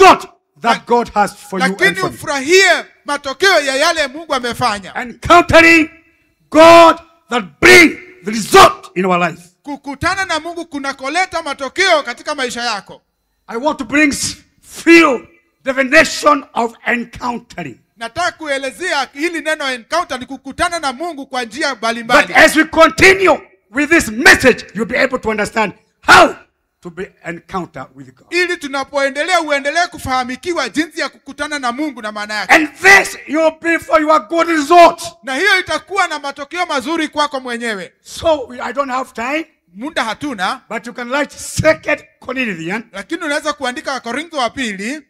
result that God has for you and Lakini for me. Ufurahie matokeo ya yale Mungu amefanya. Encountering God that bring the result in our life. Kukutana na Mungu kunakoleta matokeo katika maisha yako. I want to bring few definition of encountering. Nataka kuelezea hili neno encounter ni kukutana na Mungu kwa njia mbalimbali. But as we continue with this message, you'll be able to understand how to be encounter with God. Ili tunapoendelea uendelee kufahamikiwa jinsi ya kukutana na Mungu na maana yake. And this you'll be for your good result. Na hiyo itakuwa na matokeo mazuri kwako mwenyewe. So I don't have time. Muda hatuna. But you can write 2 Corinthians. Lakini unaweza kuandika Wakorintho wa pili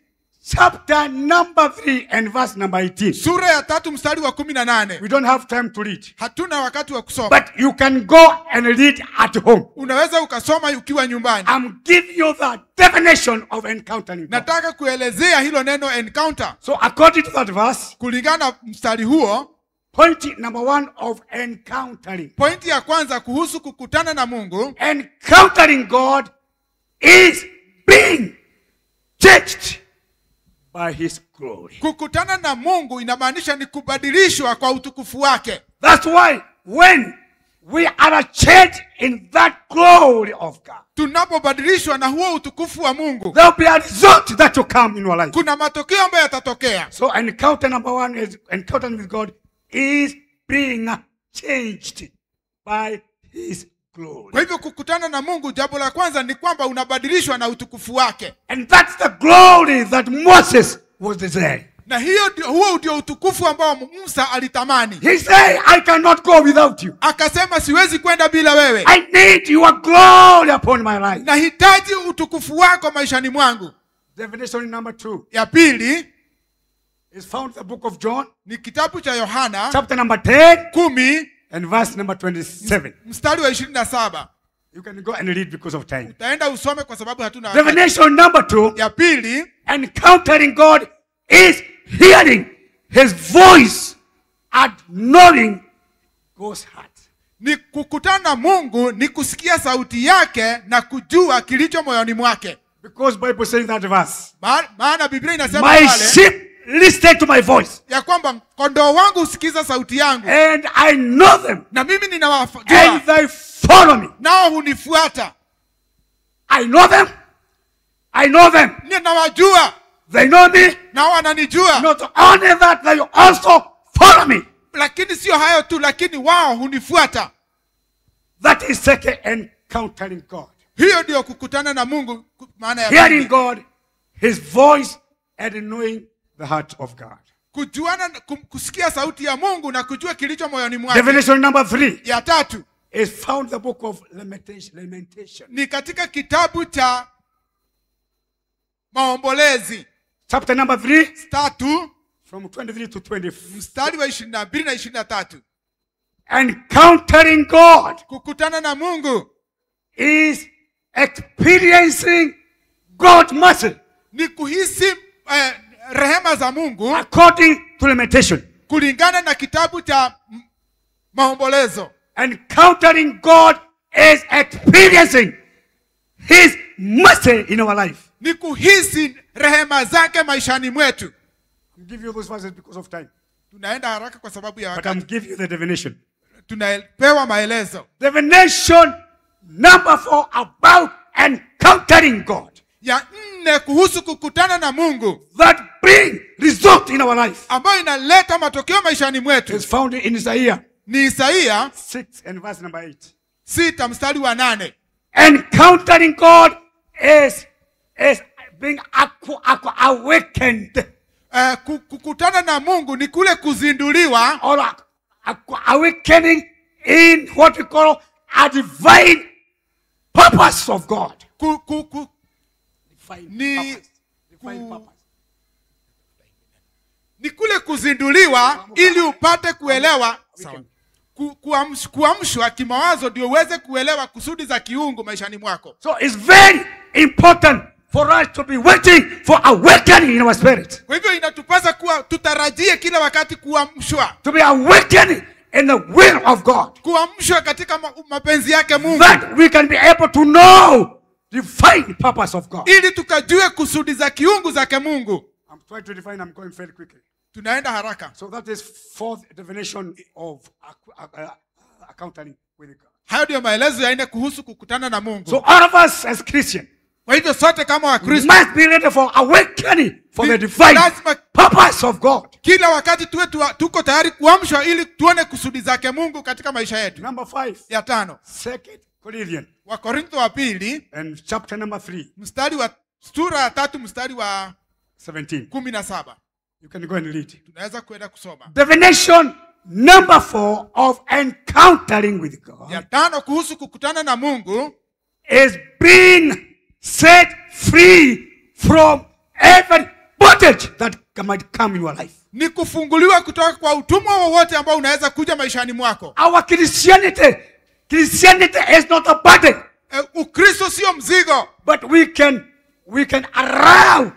chapter number 3 and verse number 18. Sura ya 3 mstari wa 18. We don't have time to read. Hatuna wakati wa kusoma. But you can go and read at home. Unaweza ukasoma ukiwa nyumbani. I'm giving you the definition of encountering God. Nataka kuelezea hilo neno encounter. So according to that verse, kulingana na mstari huo, point number 1 of encountering. Point ya kwanza kuhusu kukutana na Mungu. Encountering God is being changed by his glory. Kukutana na Mungu inamaanisha ni kubadilishwa kwa utukufu wake. That's why when we are changed in that glory of God, tunapobadilishwa na huo utukufu wa Mungu, there will be a result that will come in your life. Kuna matokeo ambayo yatatokea. So encounter number 1 is encountering with God is being changed by his glory. Kwa hivyo kukutana na Mungu, jambo la kwanza ni kwamba unabadilishwa na utukufu wake. And that's the glory that Moses was desiring. Na hiyo huo ndio utukufu ambao Musa alitamani. He said, I cannot go without you. Akasema siwezi kwenda bila wewe. I need your glory upon my life. Nahitaji utukufu wako maishani mwangu. Definition number 2. Ya pili is found in the book of John. Ni kitabu cha Yohana chapter number 10 10 and verse number 27. Mstari wa 27. You can go and read because of time. Utaenda usome kwa sababu hatuna wakati. Definition number 2. Ya pili, encountering God is hearing his voice and knowing God's heart. Ni kukutana na Mungu ni kusikia sauti yake na kujua kilicho moyoni mwake. Because Bible says that verse. Maana Biblia inasema My pale, sheep listen to my voice. Ya kwamba kondoo wangu husikiza sauti yangu. And I know them. Na mimi ninawajua. And they follow me. Nao hunifuata. I know them. I know them. Ninawajua. They know me. Nao wananijua. Not only that, they also follow me. Lakini sio hayo tu, lakini wao hunifuata. That is second encountering God. Hiyo ndio kukutana na Mungu, maana ya hearing God, his voice, and knowing the heart of God. Kujuana, kusikia sauti ya Mungu na kujua kilicho moyoni mwake. Definition number 3. Ya tatu is found in the book of Lamentation. Ni katika kitabu cha Maombolezi. Chapter number 3. 3. From 23 to 24. Mstari wa 22 na 23. Encountering God. Kukutana na Mungu is experiencing God's mercy. Ni kuhisi rehema za Mungu according to Lamentation. Kulingana na kitabu cha Maombolezo. Encountering God is experiencing his mercy in our life. Ni kuhisi rehema zake maishani mwetu. I'm giving you those verses because of time. Tunaenda haraka kwa sababu ya But wakati. I'm giving you the definition. Tunapewa maelezo. Definition number 4 about encountering God. Ya 4 kuhusu kukutana na Mungu. That bring result in our life. Ambayo inaleta matokeo maishani mwetu. It's found in Isaiah. Ni Isaiah 6 and verse number 8. 6 mstari wa 8. Encountering God is being awakened. Kukutana na Mungu ni kule kuzinduliwa. Or awakening in what we call a divine purpose of God. Divine purpose. Ni kule kuzinduliwa ili upate kuelewa. Kuamshwa kimawazo ndio uweze kuelewa kusudi za kiungu maishani mwako. So it's very important for us to be waiting for awakening in our spirit. Kwa hivyo inatupasa kuwa tutarajie kila wakati kuamshwa. To be awakening in the will of God. Kuamshwa katika mapenzi yake Mungu. That we can be able to know divine purpose of God. Ili tukajue kusudi za kiungu zake Mungu. I'm trying to define, I'm going very quickly. Tunaenda haraka. So that is fourth definition of encountering with God. Hayo ndio maelezo ya nne kuhusu kukutana na Mungu. So all of us as Christians Kwa hivyo sote kama Wakristo must be ready for awakening for the divine lazima purpose of God. kila wakati tuwe tuko tayari kuamshwa ili tuone kusudi zake Mungu katika maisha yetu. Number 5. Ya tano. 2 Corinthians. Wakorintho wa pili and chapter number 3. Mstari wa sura ya 3 mstari wa 17. 17. You can go and read. Tunaweza kwenda kusoma. Definition number 4 of encountering with God. Ya tano kuhusu kukutana na Mungu is being set free from every bondage that might come in your life. Ni kufunguliwa kutoka kwa utumwa wowote ambao unaweza kuja maishani mwako. Our Christianity is not a burden. Ukristo sio mzigo. But we can allow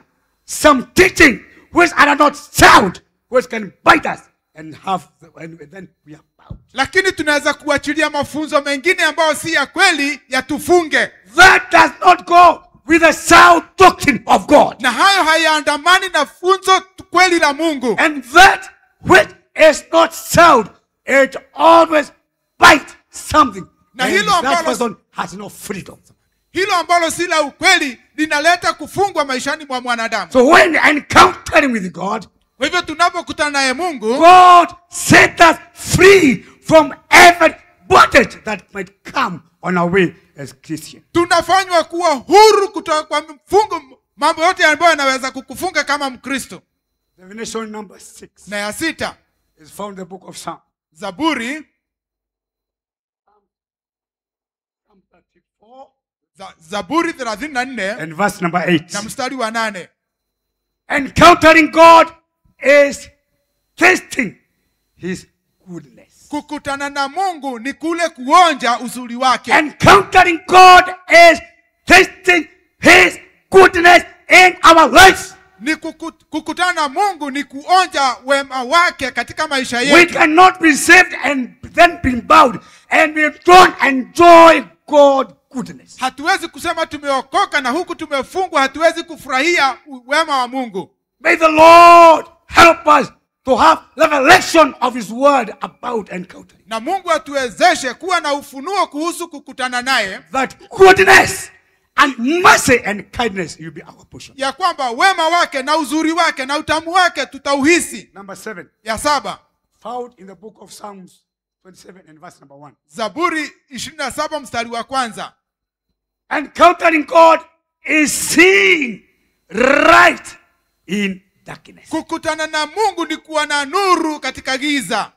some teaching which are not sound, which can bite us and have, and then we are bound. Lakini tunaweza kuachilia mafunzo mengine ambayo si ya kweli yatufunge. That does not go with the sound doctrine of God. Na hayo hayaandamani na funzo kweli la Mungu. And that which is not sound, it always bites something. Na And hilo that ambalo person has no freedom. Hilo ambalo si la ukweli linaleta kufungwa maishani mwa mwanadamu. So when encountering with God, kwa hivyo tunapokutana naye Mungu, God set us free from every bondage that might come on our way as Christians. Tunafanywa kuwa huru kutoka kwa mfungo, mambo yote ambayo yanaweza kukufunga kama Mkristo. Definition number 6. Na ya sita is found in the book of Psalm. Zaburi Psalm 34. Zaburi 34 and verse number 8. Na mstari wa 8. Encountering God is tasting his goodness. Kukutana na Mungu ni kule kuonja uzuri wake. Encountering God is tasting his goodness in our lives. Ni kukutana na Mungu ni kuonja wema wake katika maisha yetu. We cannot be saved and then be bound and we don't enjoy God's goodness. Hatuwezi kusema tumeokoka na huku tumefungwa, hatuwezi kufurahia wema wa Mungu. May the Lord help us to have revelation of his word about encountering. Na Mungu atuwezeshe kuwa na ufunuo kuhusu kukutana naye. That goodness and mercy and kindness will be our portion. Ya kwamba wema wake na uzuri wake na utamu wake tutauhisi. Number 7. Ya saba. Found in the book of Psalms 27 and verse number 1. Zaburi 27 mstari wa kwanza. Encountering God is seeing right in darkness. Kukutana na Mungu ni kuwa na nuru katika giza.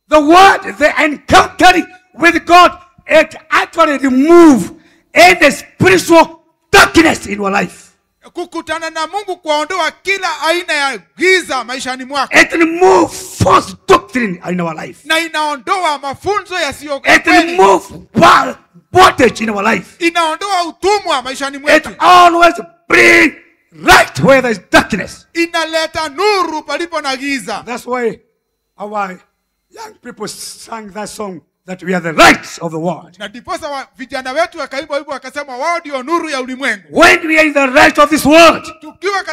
The word, the encountering with God, it actually remove any spiritual darkness in your life. Kukutana na Mungu kuondoa kila aina ya giza maishani mwako. It remove false doctrine in our life. Na inaondoa mafunzo yasiyo It kweli. remove bondage in our life. Inaondoa utumwa maishani mwetu. It always bring right where there is darkness. Inaleta nuru palipo na giza. That's why our young people sang that song that we are the lights of the world. Na ndiposa vijana wetu wakaimba wimbo wakasema wao ndio nuru ya ulimwengu. When we are in the light of this world, tukiwa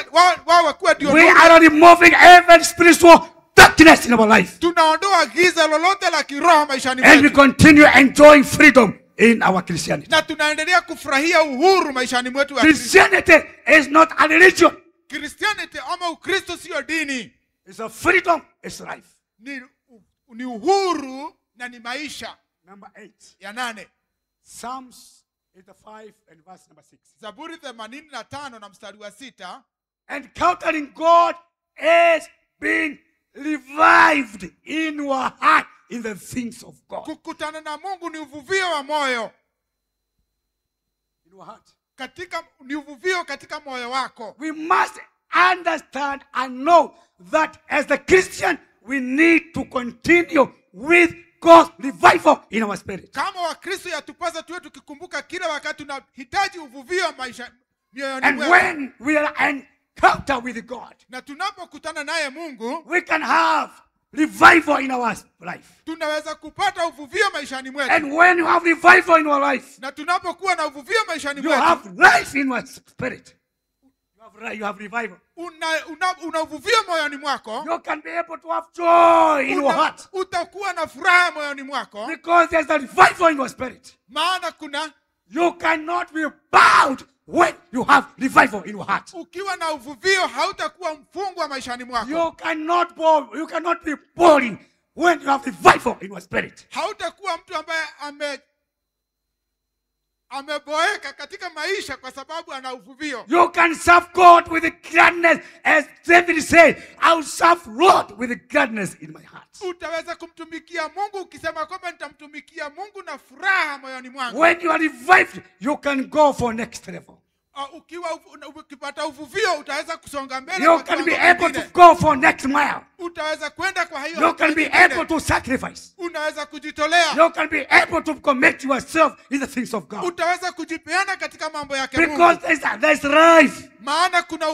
wao wakuwa ndio we nuru. are removing every spiritual darkness in our life. Tunaondoa giza lolote la kiroho maishani And we mwetu. continue enjoying freedom in our Christianity. Na tunaendelea kufurahia uhuru maishani mwetu. Christianity is not a religion. Christianity ama Ukristo sio dini. It's a freedom, it's life. Ni uhuru na ni maisha. Number 8. Ya nane. Psalms 85 and verse number 6. Zaburi 85 na mstari wa 6. Encountering God is being revived in your heart in the things of God. Kukutana na Mungu ni uvuvio wa moyo. In your heart. Katika ni uvuvio katika moyo wako. We must understand and know that as a Christian we need to continue with God's revival in our spirit. Kama Wakristo yatupasa tuwe tukikumbuka kila wakati tunahitaji uvuvio maisha mioyoni And mwetu. when we are encounter with God, na tunapokutana naye Mungu, we can have revival in our life. Tunaweza kupata uvuvio maishani mwetu. And when you have revival in your life, na tunapokuwa na uvuvio maishani you mwetu, have life in your spirit. You have revival. Una uvuvio moyoni mwako. You can be able to have joy in your heart. Utakuwa na furaha moyoni mwako. Because there's a revival in your spirit. Maana kuna You cannot be bound when you have revival in your heart. Ukiwa na uvuvio hautakuwa mfungwa maishani mwako. You cannot be boring when you have revival in your spirit. Hautakuwa mtu ambaye ameboeka katika maisha kwa sababu ana uvuvio. You can serve God with gladness, as David said, I will serve Lord with gladness in my heart. Utaweza kumtumikia Mungu ukisema kwamba nitamtumikia Mungu na furaha moyoni mwangu. When you are revived, you can go for next level. Ukiwa ukipata uvuvio utaweza kusonga mbele. You can be able to go for next mile. Utaweza kwenda kwa hiyo. You can be able to sacrifice. Unaweza kujitolea. You can be able to commit yourself in the things of God. Utaweza kujipeana katika mambo yake Mungu. Because there's life. Maana kuna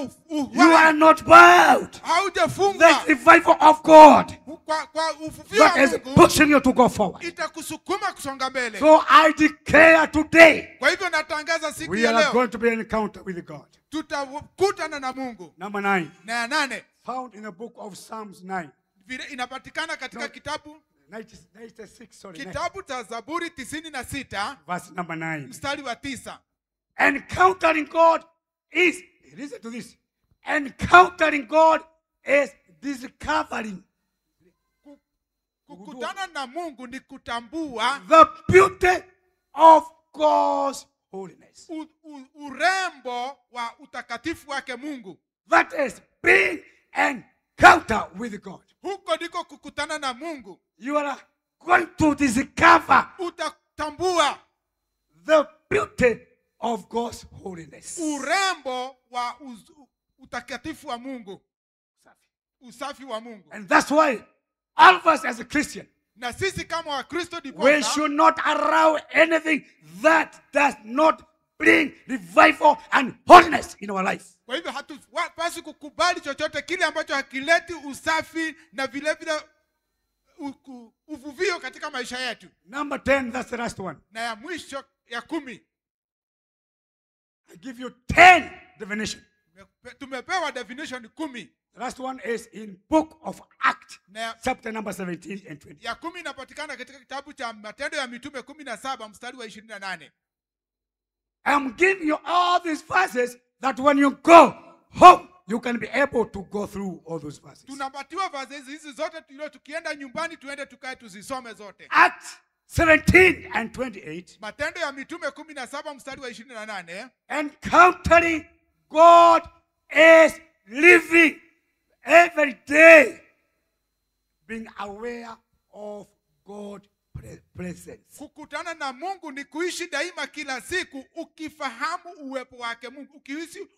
You are not bound. Haujafungwa. There's revival of God. Kwa uvuvio wa That is Mungu pushing you to go forward. Itakusukuma kusonga mbele. So I declare today, kwa hivyo natangaza siku we ya are leo, going to be an encounter with God. Tutakutana na Mungu. Number 9. Na ya 8. Found in the book of Psalms 9. Vile inapatikana katika No. kitabu 96, sorry. Kitabu cha Zaburi 96, verse number 9. Mstari wa 9. Encountering God is, listen to this. Encountering God is discovering. Kukutana na Mungu ni kutambua the beauty of God's holiness. Urembo wa utakatifu wake Mungu. That is being encounter with God. Huko ndiko kukutana na Mungu. You are going to discover utatambua the beauty of God's holiness. Urembo wa utakatifu wa Mungu. Usafi wa Mungu. And that's why all of us as a Christian, na sisi kama Wakristo diposa, we should not allow anything that does not bring revival and holiness in our life. Kwa hivyo hatupaswi kukubali chochote kile ambacho hakileti usafi na vile vile uvuvio katika maisha yetu. Number 10, that's the last one. Na ya mwisho ya 10. I give you 10 definition. Tumepewa definition 10. The last one is in Book of Acts, chapter number 17 and 20. Ya 10 inapatikana katika kitabu cha Matendo ya Mitume 17 mstari wa 28. I'm giving you all these verses that when you go home, you can be able to go through all those verses. Tunapatiwa verses hizi zote tulio tukienda nyumbani tuende tukae tuzisome zote. Acts 17 and 28. Matendo ya Mitume 17 mstari wa 28. Encountering God is living every day, being aware of God's presence. Kukutana na Mungu ni kuishi daima kila siku ukifahamu uwepo wake Mungu, ukihisi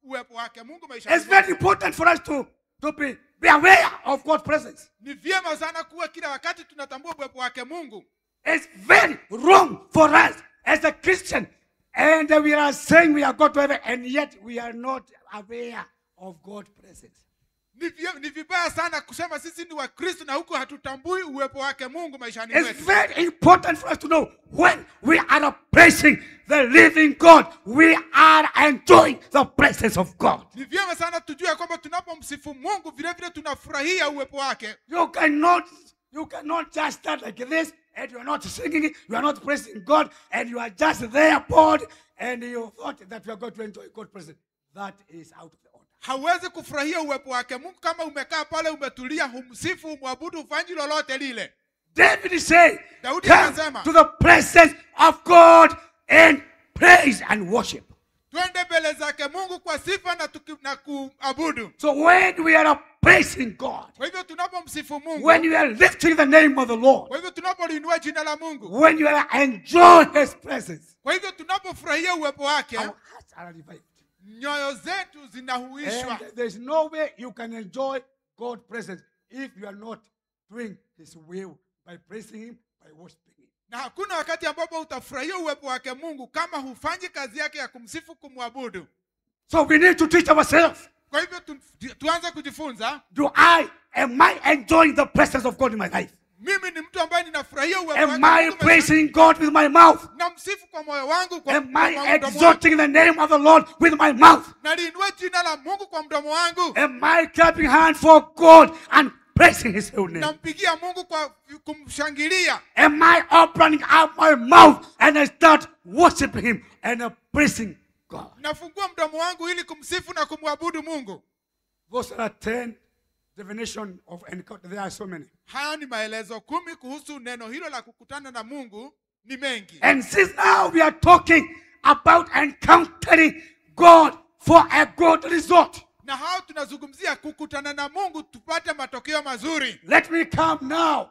uwepo wake Mungu maisha. It's very important for us to be aware of God's presence. Ni vyema sana kuwa kila wakati tunatambua uwepo wake Mungu. It's very wrong for us as a Christian, and we are saying we are God to heaven, and yet we are not aware of God's presence. Ni vibaya sana kusema sisi ni Wakristo na huko hatutambui uwepo wake Mungu maishani mwetu. It's very important for us to know when we are praising the living God, we are enjoying the presence of God. Ni vyema sana tujue kwamba tunapomsifu Mungu vile vile tunafurahia uwepo wake. You cannot just start like this and you are not singing, you are not praising God, and you are just there bored and you thought that you are going to enjoy God's presence. That is out of the order. Hauwezi kufurahia uwepo wake Mungu kama umekaa pale umetulia, humsifu, humwabudu, hufanyi lolote lile. David said, Daudi come akasema, to the presence of God in praise and worship. Twende mbele zake Mungu kwa sifa na kuabudu. So when we are praising God, kwa hivyo tunapomsifu Mungu, when you are lifting the name of the Lord, kwa hivyo tunapoliinua jina la Mungu, when you are enjoying his presence, kwa hivyo tunapofurahia uwepo wake, our hearts are revived. Nyoyo zetu zinahuishwa. And there's no way you can enjoy God's presence if you are not doing his will by praising him, by worshiping him. Na hakuna wakati ambapo utafurahia uwepo wake Mungu kama hufanyi kazi yake ya kumsifu, kumwabudu. So we need to teach ourselves. Kwa hivyo tuanze kujifunza. Do I Am I enjoying the presence of God in my life? Mimi ni mtu ambaye ninafurahia uwepo Am wake I Mungu maishani. praising God with my mouth? Namsifu kwa moyo wangu kwa, Am kwa I mdomo wangu. exalting the name of the Lord with my mouth? Naliinua jina la Mungu kwa mdomo wangu. Am I clapping hands for God and praising His holy name? Nampigia Mungu kwa kumshangilia. Am I opening up my mouth and I start worshiping Him and praising God? Nafungua mdomo wangu ili kumsifu na kumwabudu Mungu. Those are 10 definition of encounter. There are so many. Haya ni maelezo 10 kuhusu neno hilo la kukutana na Mungu, ni mengi. And since now we are talking about encountering God for a good result, Na hao tunazungumzia kukutana na Mungu tupate matokeo mazuri. let me come now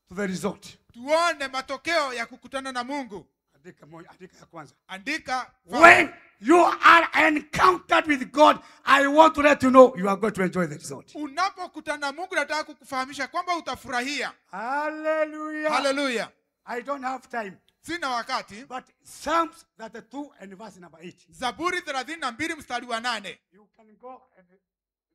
to the result. Tuone matokeo ya kukutana na Mungu. Andika moja, andika ya kwanza. Andika. When you are encountered with God, I want to let you know you are going to enjoy the result. Unapokutana na Mungu nataka kukufahamisha kwamba utafurahia. Hallelujah. Hallelujah. I don't have time. Sina wakati. But Psalms 32 and verse number 8. Zaburi 32 mstari wa 8. You can go and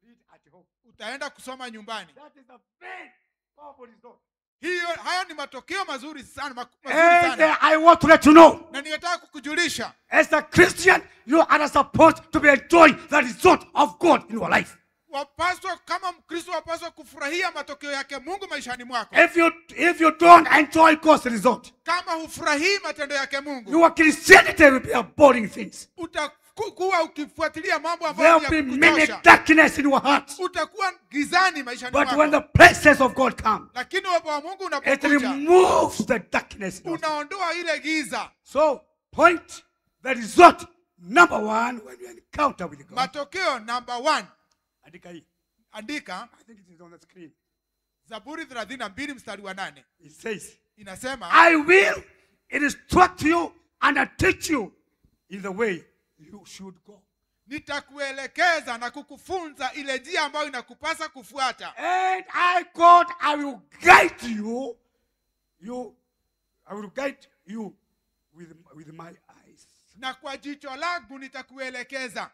read at home. Utaenda kusoma nyumbani. That is a very powerful result. Hiyo haya ni matokeo mazuri sana, mazuri And sana. I want to let you know, Na ningetaka kukujulisha, as a Christian, you are supposed to be enjoying the result of God in your life. Wapaswa kama Mkristo wapaswa kufurahia matokeo yake Mungu maishani mwako. If you don't enjoy God's result, Kama hufurahii matendo yake Mungu, your Christianity will be a boring thing. Utakuwa ukifuatilia mambo ambayo There ni will ya be many kuchosha. darkness in your heart. Utakuwa gizani maishani But when mwako. the presence of God comes, Lakini uwepo wa Mungu it unapokuja, removes the darkness in us. unaondoa ile giza. So, point the result number 1 when you encounter with God. Matokeo number 1. Andika hii. Andika. I think it is on the screen. Zaburi 32 mstari wa 8. It says, Inasema, I will instruct you and I teach you in the way you should go. Nitakuelekeza na kukufunza ile njia ambayo inakupasa kufuata. And I, God, I will guide you. I will guide you with my eyes. Na kwa jicho langu nitakuelekeza.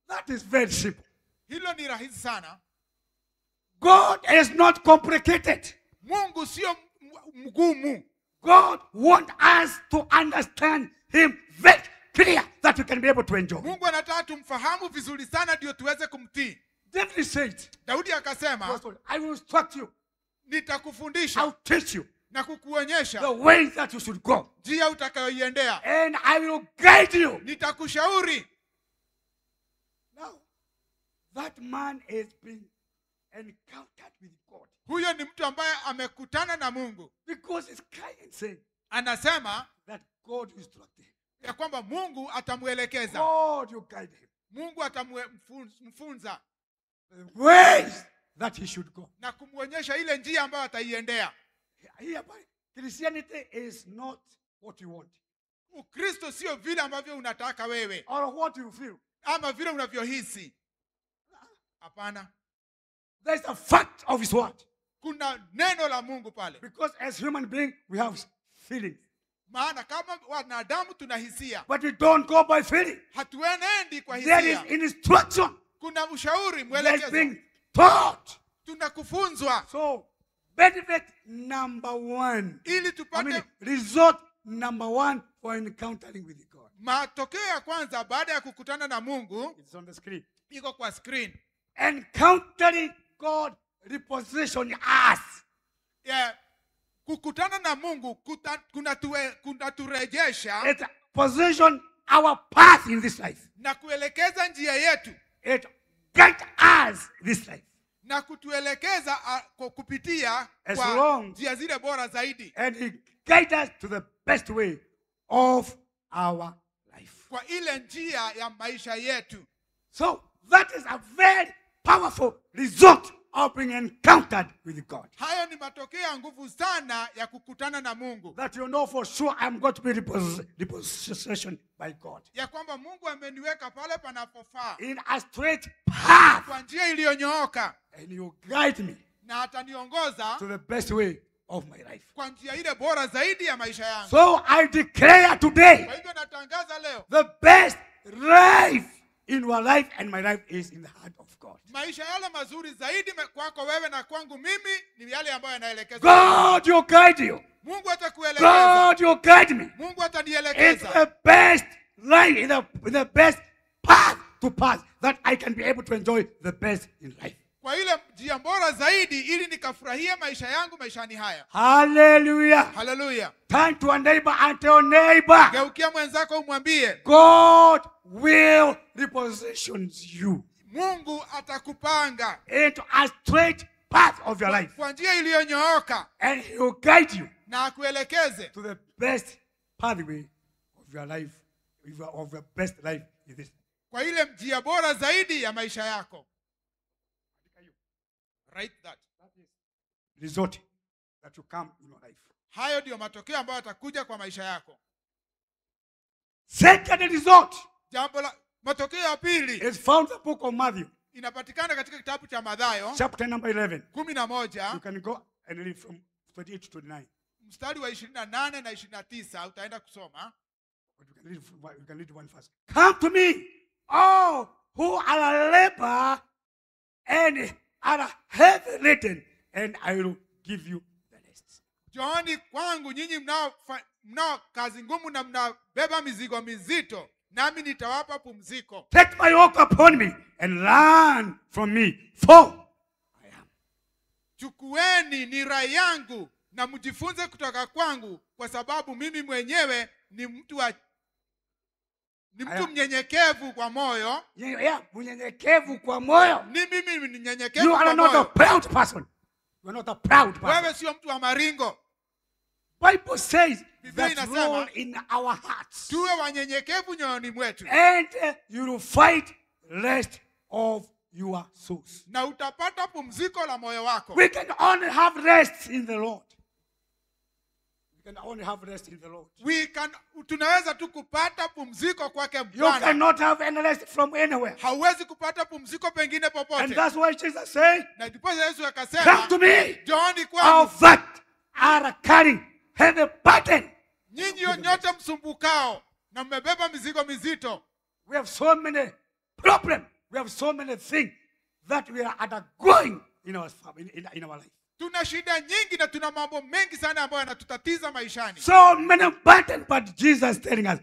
That is very simple. Hilo ni rahisi sana. God is not complicated. Mungu sio mgumu. God wants us to understand Him very clear that we can be able to enjoy. Mungu anataka tumfahamu vizuri sana ndio tuweze kumtii. David said, Daudi akasema, I will instruct you. Nitakufundisha. I'll teach you na kukuonyesha the way that you should go. Njia utakayoiendea. And I will guide you. Nitakushauri. Now, that man has been encountered with God. Huyo ni mtu ambaye amekutana na Mungu. Because he's crying and saying Anasema that God will instruct him. ya kwamba Mungu atamuelekeza. God will guide him. Mungu atamfunza the ways that he should go. Na kumuonyesha ile njia ambayo ataiendea. Here, Christianity is not what you want. Ukristo sio vile ambavyo unataka wewe. Or what you feel. Ama vile unavyohisi. Hapana. There's a fact of his word. Kuna neno la Mungu pale. Because as human beings we have feelings. Maana kama wanadamu tuna hisia. But we don't go by feeling. Hatuenendi kwa There hisia. is instruction. Kuna ushauri, There's mwelekezo. being taught. Tunakufunzwa. So benefit number 1. Ili tupate Result number 1 for encountering with God. Matokeo ya kwanza baada ya kukutana na Mungu. It's on the screen. Iko kwa screen. Encountering God reposition us. Yeah. Kukutana na Mungu kunaturejesha. It position our path in this life. Na kuelekeza njia yetu. It guides us this life. Na kutuelekeza kupitia As kwa long njia zile bora zaidi. And he guides us to the best way of our life. Kwa ile njia ya maisha yetu. So that is a very powerful result of being encountered with God. Hayo ni matokeo ya nguvu sana ya kukutana na Mungu. That you know for sure I'm going to be repositioned by God. Ya kwamba Mungu ameniweka pale panapofaa. In a straight path. Kwa njia iliyonyooka. And you guide me. Na ataniongoza to the best way of my life. Kwa njia ile bora zaidi ya maisha yangu. So I declare today. Kwa hivyo natangaza leo. The best life in your life and my life is in the heart of God. Maisha yale mazuri zaidi kwako wewe na kwangu mimi ni yale ambayo yanaelekezwa. God will guide you. Mungu atakuelekeza. God will guide me. Mungu atanielekeza. It's the best life, the best path to pass that I can be able to enjoy the best in life. Kwa ile njia bora zaidi ili nikafurahie maisha yangu maishani haya. Hallelujah. Hallelujah. Turn to a neighbor and tell neighbor. Geukia mwenzako umwambie. God will reposition you. Mungu atakupanga into a straight path of your life. Kwa njia iliyonyooka. And he will guide you. Na akuelekeze to the best pathway of your life, of your best life in this. Kwa ile njia bora zaidi ya maisha yako. Write that. That is result that will come in your life. Hayo ndio matokeo ambayo yatakuja kwa maisha yako. Second result. Jambo la matokeo ya pili is found in the book of Matthew. Inapatikana katika kitabu cha Mathayo. Chapter number 11. 11. You can go and read from 28 to 29. Mstari wa 28 na 29 utaenda kusoma. But you can read one verse. Come to me, all who are labor and are heavy laden, and I will give you the rest. Njooni kwangu nyinyi mnao kazi ngumu na mnabeba mizigo mizito, nami nitawapa pumziko. Take my yoke upon me and learn from me, for I am. Chukueni nira yangu na mjifunze kutoka kwangu, kwa sababu mimi mwenyewe ni mtu mnyenyekevu kwa moyo. Yeah, mnyenyekevu kwa moyo. Ni mimi mnyenyekevu kwa moyo. You are not a proud person. You are not a proud person. Wewe sio mtu wa maringo. Bible says that rule in our hearts. Tuwe wanyenyekevu nyoyoni mwetu. And you will find rest of your souls. Na utapata pumziko la moyo wako. We can only have rest in the Lord. We can only have rest in the Lord. Tunaweza tu kupata pumziko kwake Bwana. You cannot have any rest from anywhere. Hauwezi kupata pumziko pengine popote. And that's why Jesus said, na ndipo Yesu akasema, come to me, njooni kwangu, all that are carrying heavy burden. Nyinyi nyote msumbukao na mmebeba mizigo mizito. We have so many problems. We have so many things that we are undergoing in our in our life. Tuna shida nyingi na tuna mambo mengi sana ambayo yanatutatiza maishani. So many burdens, but Jesus telling us,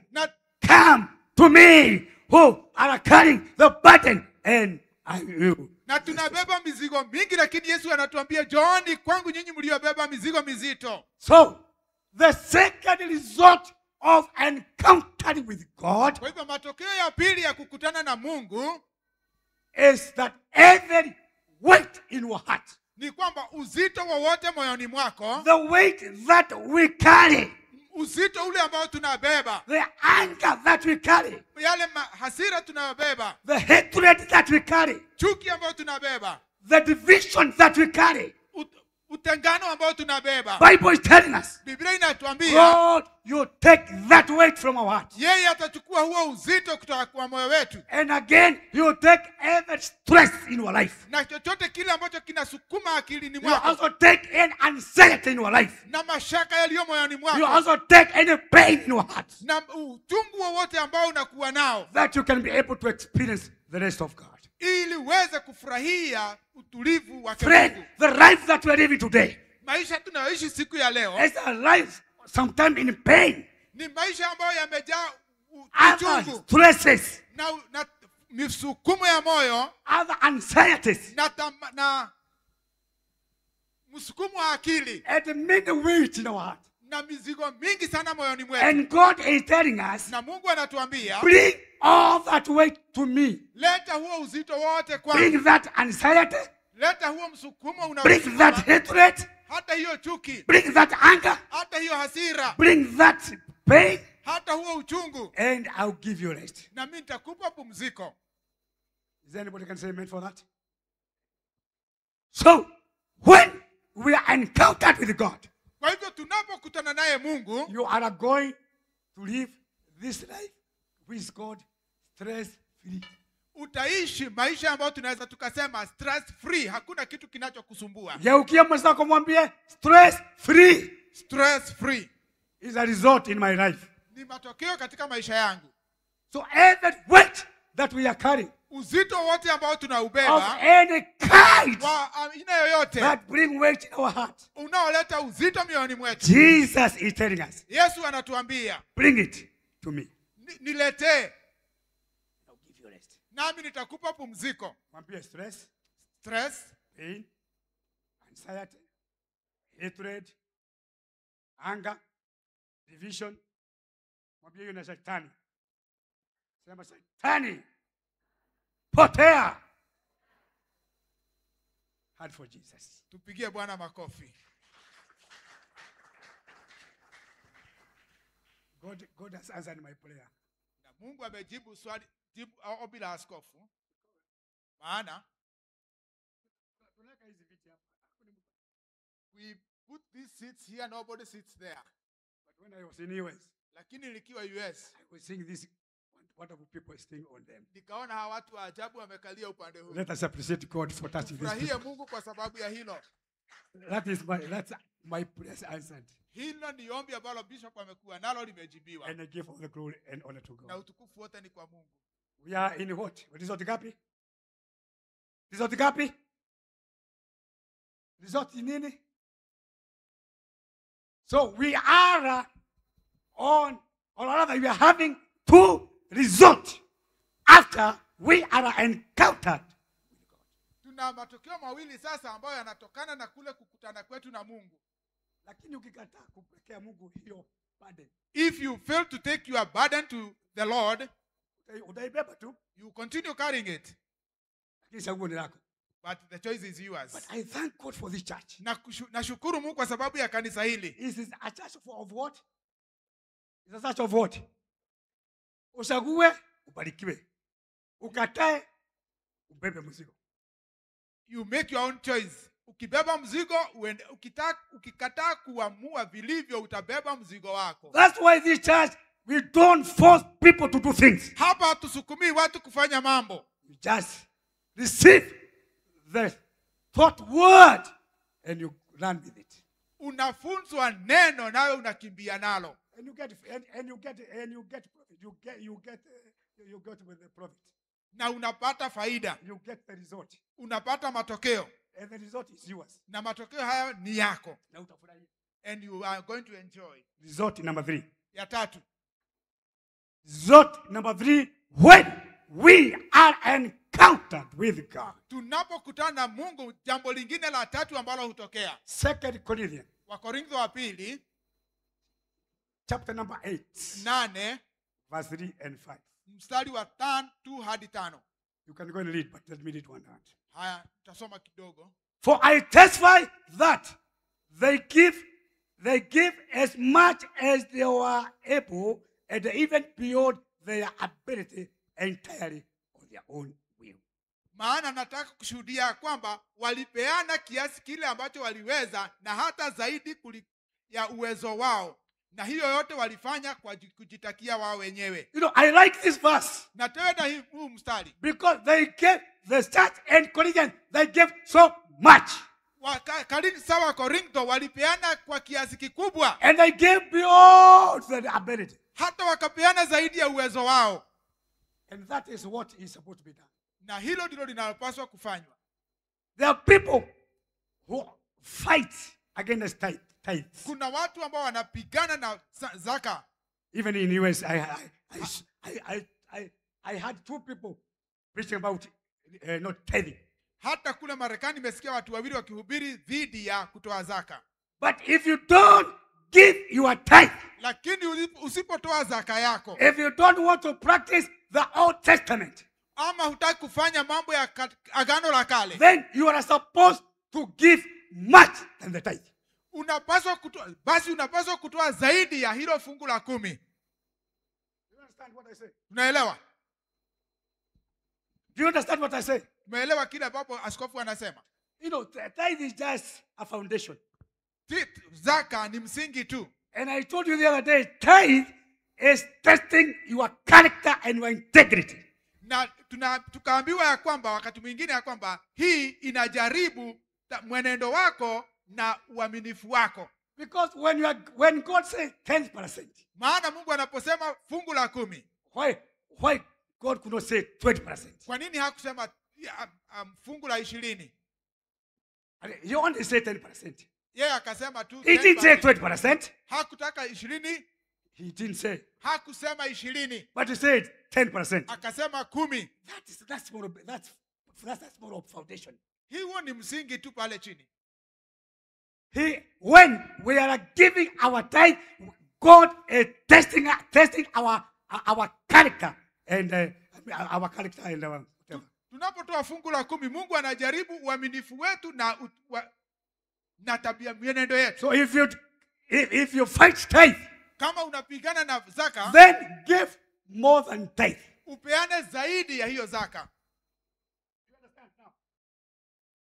come to me who are carrying the burden and I will. Na tunabeba mizigo mingi, lakini Yesu anatuambia njooni kwangu nyinyi mliobeba mizigo mizito. So the second result of encountering with God, kwa hivyo matokeo ya pili ya kukutana na Mungu, is that every weight in your heart, ni kwamba uzito wowote moyoni mwako, the weight that we carry, uzito ule ambao tunabeba, the anger that we carry, yale hasira tunayobeba, the hatred that we carry, chuki ambayo tunabeba, the division that we carry, utengano ambao tunabeba. Bible is telling us, Biblia inatuambia, God, you take that weight from our heart. Yeye atachukua huo uzito kutoka kwa moyo wetu. And again, you take every stress in your life. Na chochote kile ambacho kinasukuma akilini mwako. You also take any anxiety in your life. Na mashaka yaliyo moyoni mwako. You also take any pain in your heart. Na uchungu wowote ambao unakuwa nao. That you can be able to experience the rest of God. Ili uweze kufurahia utulivu wa Friend, Mungu. the life that we are living today, maisha tunayoishi siku ya leo, is a life sometimes in pain. Ni maisha ambayo yamejaa uchungu, stresses, na misukumo ya moyo, other anxieties, na msukumo wa akili, and many weight in our heart, na mizigo mingi sana moyoni mwetu. And God is telling us, na Mungu anatuambia, bring all that weight to me. Leta huo uzito wote kwangu. Bring that anxiety. Leta huo msukumo unao. Bring that hatred. Hata hiyo chuki. Bring that anger. Hata hiyo hasira. Bring that pain. Hata huo uchungu. And I'll give you rest. Na mimi nitakupa pumziko. Is there anybody can say amen for that? So, when we are encountered with God, kwa hivyo tunapokutana naye Mungu, you are going to live this life with God stress free. Utaishi maisha ambayo tunaweza tukasema stress free, hakuna kitu kinachokusumbua. Geukia mwenzako mwambie stress free. Stress free is a result in my life. Ni matokeo katika maisha yangu. So every weight that we are carrying, Uzito wote ambao of tunaubeba any kind wa aina yoyote that bring weight in our heart, unaoleta uzito mioyoni mwetu, Jesus is telling us, Yesu anatuambia bring it to me. Niletee, I'll give you rest. nami nitakupa pumziko. Mwambie stress, Stress, pain, anxiety, hatred, anger, division. Mwambie hiyo na shetani. Sema shetani, potea. Hard for Jesus. Tupigie Bwana makofi. God has answered my prayer. Na Mungu amejibu swali, jibu ombi la askofu. Maana Tunaweka hizi viti hapa. We put these seats here, nobody sits there. But when I was in US, Lakini nikiwa US I was seeing these wonderful people staying on them. nikaona hawa watu wa ajabu wamekalia upande huu. Let us appreciate God for touching these Furahie people. Mungu kwa sababu ya hilo. That's my prayers answered. Hilo ni ombi ambalo bishop amekuwa nalo limejibiwa. And I give all the glory and honor to Na God. utukufu wote ni kwa Mungu. We are in what? Result gapi? Result gapi? Result nini? So we are on, or rather we are having two results after we are encountered. Tuna matokeo mawili sasa ambayo yanatokana na kule kukutana kwetu na Mungu. Lakini ukikataa kupelekea Mungu hiyo burden, If you fail to take your burden to the Lord, utaibeba tu, you continue carrying it, lakini chaguo ni lako. but the choice is yours. But I thank God for this church. Nashukuru Mungu kwa sababu ya kanisa hili. Is it a church of what? Is a church of what? Uchague, ubarikiwe. Ukatae, ubebe mzigo. You make your own choice. Ukibeba mzigo, uende, ukikataa kuamua vilivyo utabeba mzigo wako. That's why this church, we don't force people to do things. Hapa hatusukumii watu kufanya mambo. You just receive the thought word and you run with it. Unafunzwa neno nawe unakimbia nalo. And you get and you get and you get profit. You get you get you get with the profit. Na unapata faida. You get the result. Unapata matokeo. And the result is yours. Na matokeo haya ni yako. Na utafurahia. And you are going to enjoy. Result number 3. Ya tatu. Result number 3, when we are encountered with God. Tunapokutana na Mungu, jambo lingine la tatu ambalo hutokea. 2 Corinthians. Wakorintho wa pili, chapter number 8. 8, verse 3 and 5. Mstari wa 3 hadi 5. You can go and read, but let me read one hand. Haya, tutasoma kidogo. For I testify that they give as much as they were able, and even beyond their ability, entirely on their own will. Maana nataka kushuhudia kwamba walipeana kiasi kile ambacho waliweza na hata zaidi ya uwezo wao, na hiyo yote walifanya kwa kujitakia wao wenyewe. You know, I like this verse. Napenda huu mstari. Because they gave the church and Corinthians, they gave so much. Kanisa wa Korintho walipeana kwa kiasi kikubwa. And they gave beyond their ability. Hata wakapeana zaidi ya uwezo wao. And that is what is supposed to be done. Na hilo ndilo linalopaswa kufanywa. There are people who fight against tithes. Kuna watu ambao wanapigana na zaka. Even in US, I had two people preaching about not tithing. Hata kule Marekani nimesikia watu wawili wakihubiri dhidi ya kutoa zaka. But if you don't give your tithe, lakini usipotoa zaka yako, if you don't want to practice the Old Testament, ama hutaki kufanya mambo ya agano la kale, then you are supposed to give much than the tithe. Unapaswa kutoa, basi unapaswa kutoa zaidi ya hilo fungu la 10. You understand what I say? Unaelewa? Do you understand what I say? Umeelewa kile ambapo askofu anasema? You know, tithe is just a foundation. Zaka ni msingi tu. And I told you the other day, tithe is testing your character and your integrity. Na tukaambiwa ya kwamba wakati mwingine ya kwamba hii inajaribu mwenendo wako na uaminifu wako. Because when God says 10%, maana Mungu anaposema fungu la 10, why God could not say 20%? Kwa nini hakusema fungu la 20? He only said 10%. Yeye akasema tu. He didn't say 20%. Hakutaka 20. He didn't say. Hakusema 20. But he said 10%. Akasema 10. That's more of foundation. Hiyo ni msingi tu pale chini. When we are giving our tithe, God is testing our character and our character and our whatever. Tunapotoa fungu la 10, Mungu anajaribu uaminifu wetu na tabia mienendo yetu. So if you fight tithe, kama unapigana na zaka, then give more than tithe. Upeane zaidi ya hiyo zaka. You understand now?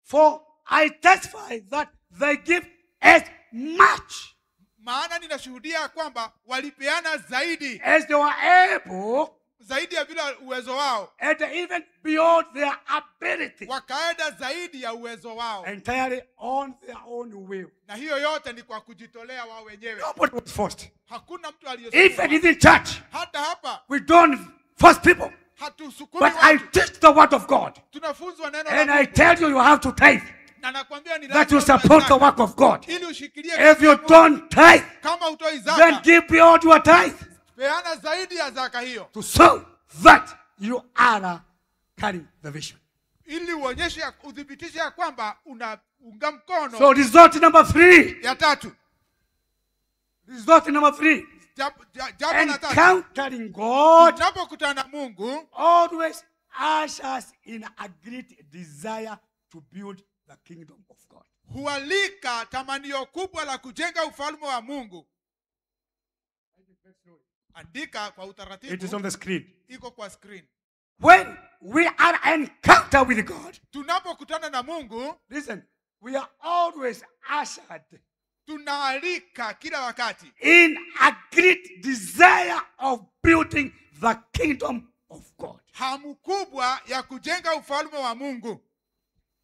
For I testify that they give as much. Maana ninashuhudia kwamba walipeana zaidi. As they were able, zaidi ya vile uwezo wao. And even beyond their ability. Wakaenda zaidi ya uwezo wao. Entirely on their own will. Na hiyo yote ni kwa kujitolea wao wenyewe. Nobody was forced. Hakuna mtu aliyesukumwa. Even in the church. Hata hapa. We don't force people. Hatusukumi But watu. I teach the word of God. Tunafunzwa neno la And Mungu. I tell you, you have to tithe. Na nakwambia ni That you lazima support the utoe work of God. Ili ushikilie If you don't tithe, kama hutoi zaka, then give beyond your tithe. Peana zaidi ya zaka hiyo. To show that you are carrying the vision. Ili uonyeshe, udhibitishe ya kwamba unaunga mkono. So result number 3. Ya tatu. Result number 3. Jambo la tatu. Encountering God. Tunapokutana na Mungu, always ushers in a great desire to build the kingdom of God. Hualika tamanio kubwa la kujenga ufalme wa Mungu. Andika kwa utaratibu. It is on the screen. Iko kwa screen. When we are encounter with God, tunapokutana na Mungu, listen, we are always ushered. Tunaalika kila wakati. In a great desire of building the kingdom of God. Hamu kubwa ya kujenga ufalme wa Mungu.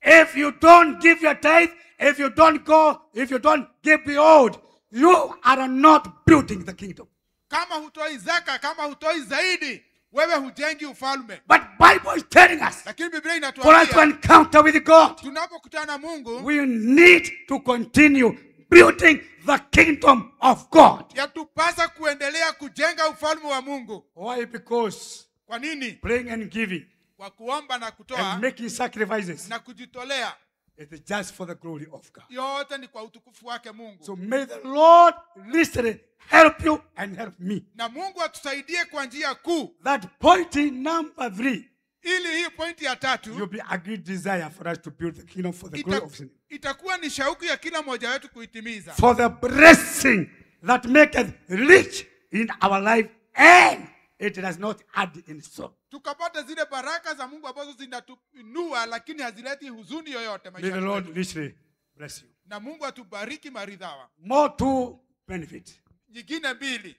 If you don't give your tithe, if you don't go, if you don't give beyond, you are not building the kingdom. Kama hutoi zaka, kama hutoi zaidi, wewe hujengi ufalme. But Bible is telling us, lakini Biblia for us to inatuambia, encounter with God, tunapokutana na Mungu, we need to continue building the kingdom of God. Yatupasa kuendelea kujenga ufalme wa Mungu. Why? Because kwa nini? Praying and giving, kwa kuomba na kutoa, and making sacrifices, na kujitolea, it is just for the glory of God. Yote ni kwa utukufu wake Mungu. So may the Lord literally help you and help me. Na Mungu atusaidie kwa njia kuu. That point number 3. Ili hii pointi ya tatu, you'll be a great desire for us to build the kingdom for the glory of sin. Itakuwa ni shauku ya kila mmoja wetu kuitimiza. For the blessing that maketh rich in our life and it does not add in sorrow. Tukapata zile baraka za Mungu ambazo zinatuinua lakini hazileti huzuni yoyote May the maishani Lord mwetu. richly bless you. Na Mungu atubariki maridhawa. More to benefit. Nyingine mbili.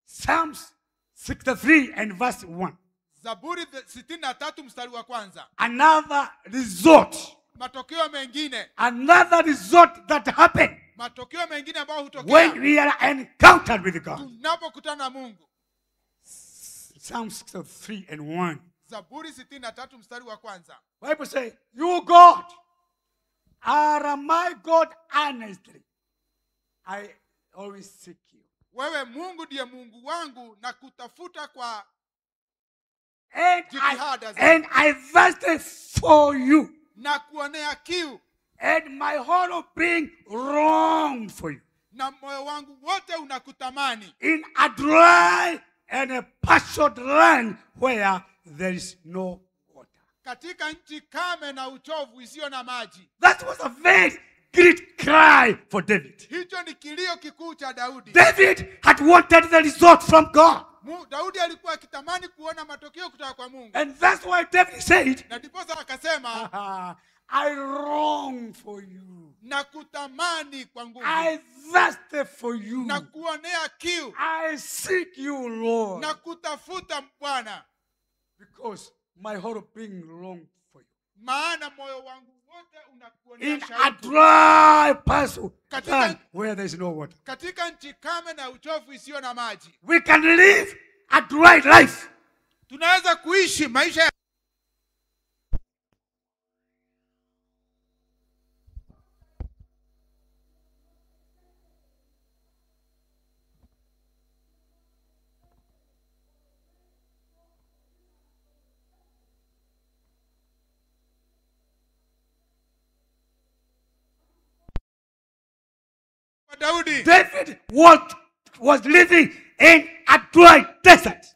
Psalms 63 and verse 1. Zaburi 63 mstari wa kwanza. Another result. Matokeo mengine. Another result that happened. Matokeo mengine ambayo hutokea. When we are encountered with God. Tunapokutana na Mungu. Psalm 63 and 1. Zaburi 63 mstari wa kwanza. Bible say, you God are my God honestly. I always seek you. Wewe Mungu ndiye Mungu wangu na kutafuta kwa jitihada zangu. And I thirsted for you. Na kuonea kiu. And my whole being longed for you. Na moyo wangu wote unakutamani. In a dry and a parched land where there is no water. Katika nchi kame na uchovu isiyo na maji. That was a very great cry for David. Hicho ni kilio kikuu cha Daudi. David had wanted the result from God. Daudi alikuwa akitamani kuona matokeo kutoka kwa Mungu. And that's why David said, na ndiposa akasema, I long for you. Na kutamani kwa nguvu. I thirsted for you. Na kuonea kiu. I seek you, Lord. Na kutafuta Bwana. Because my whole being longed for you. Maana moyo wangu wote unakuonea In shauku. a dry parcel land where there is no water. Katika nchi kame na uchovu isiyo na maji. We can live a dry life. Tunaweza kuishi maisha ya Daudi. David was living in a dry desert.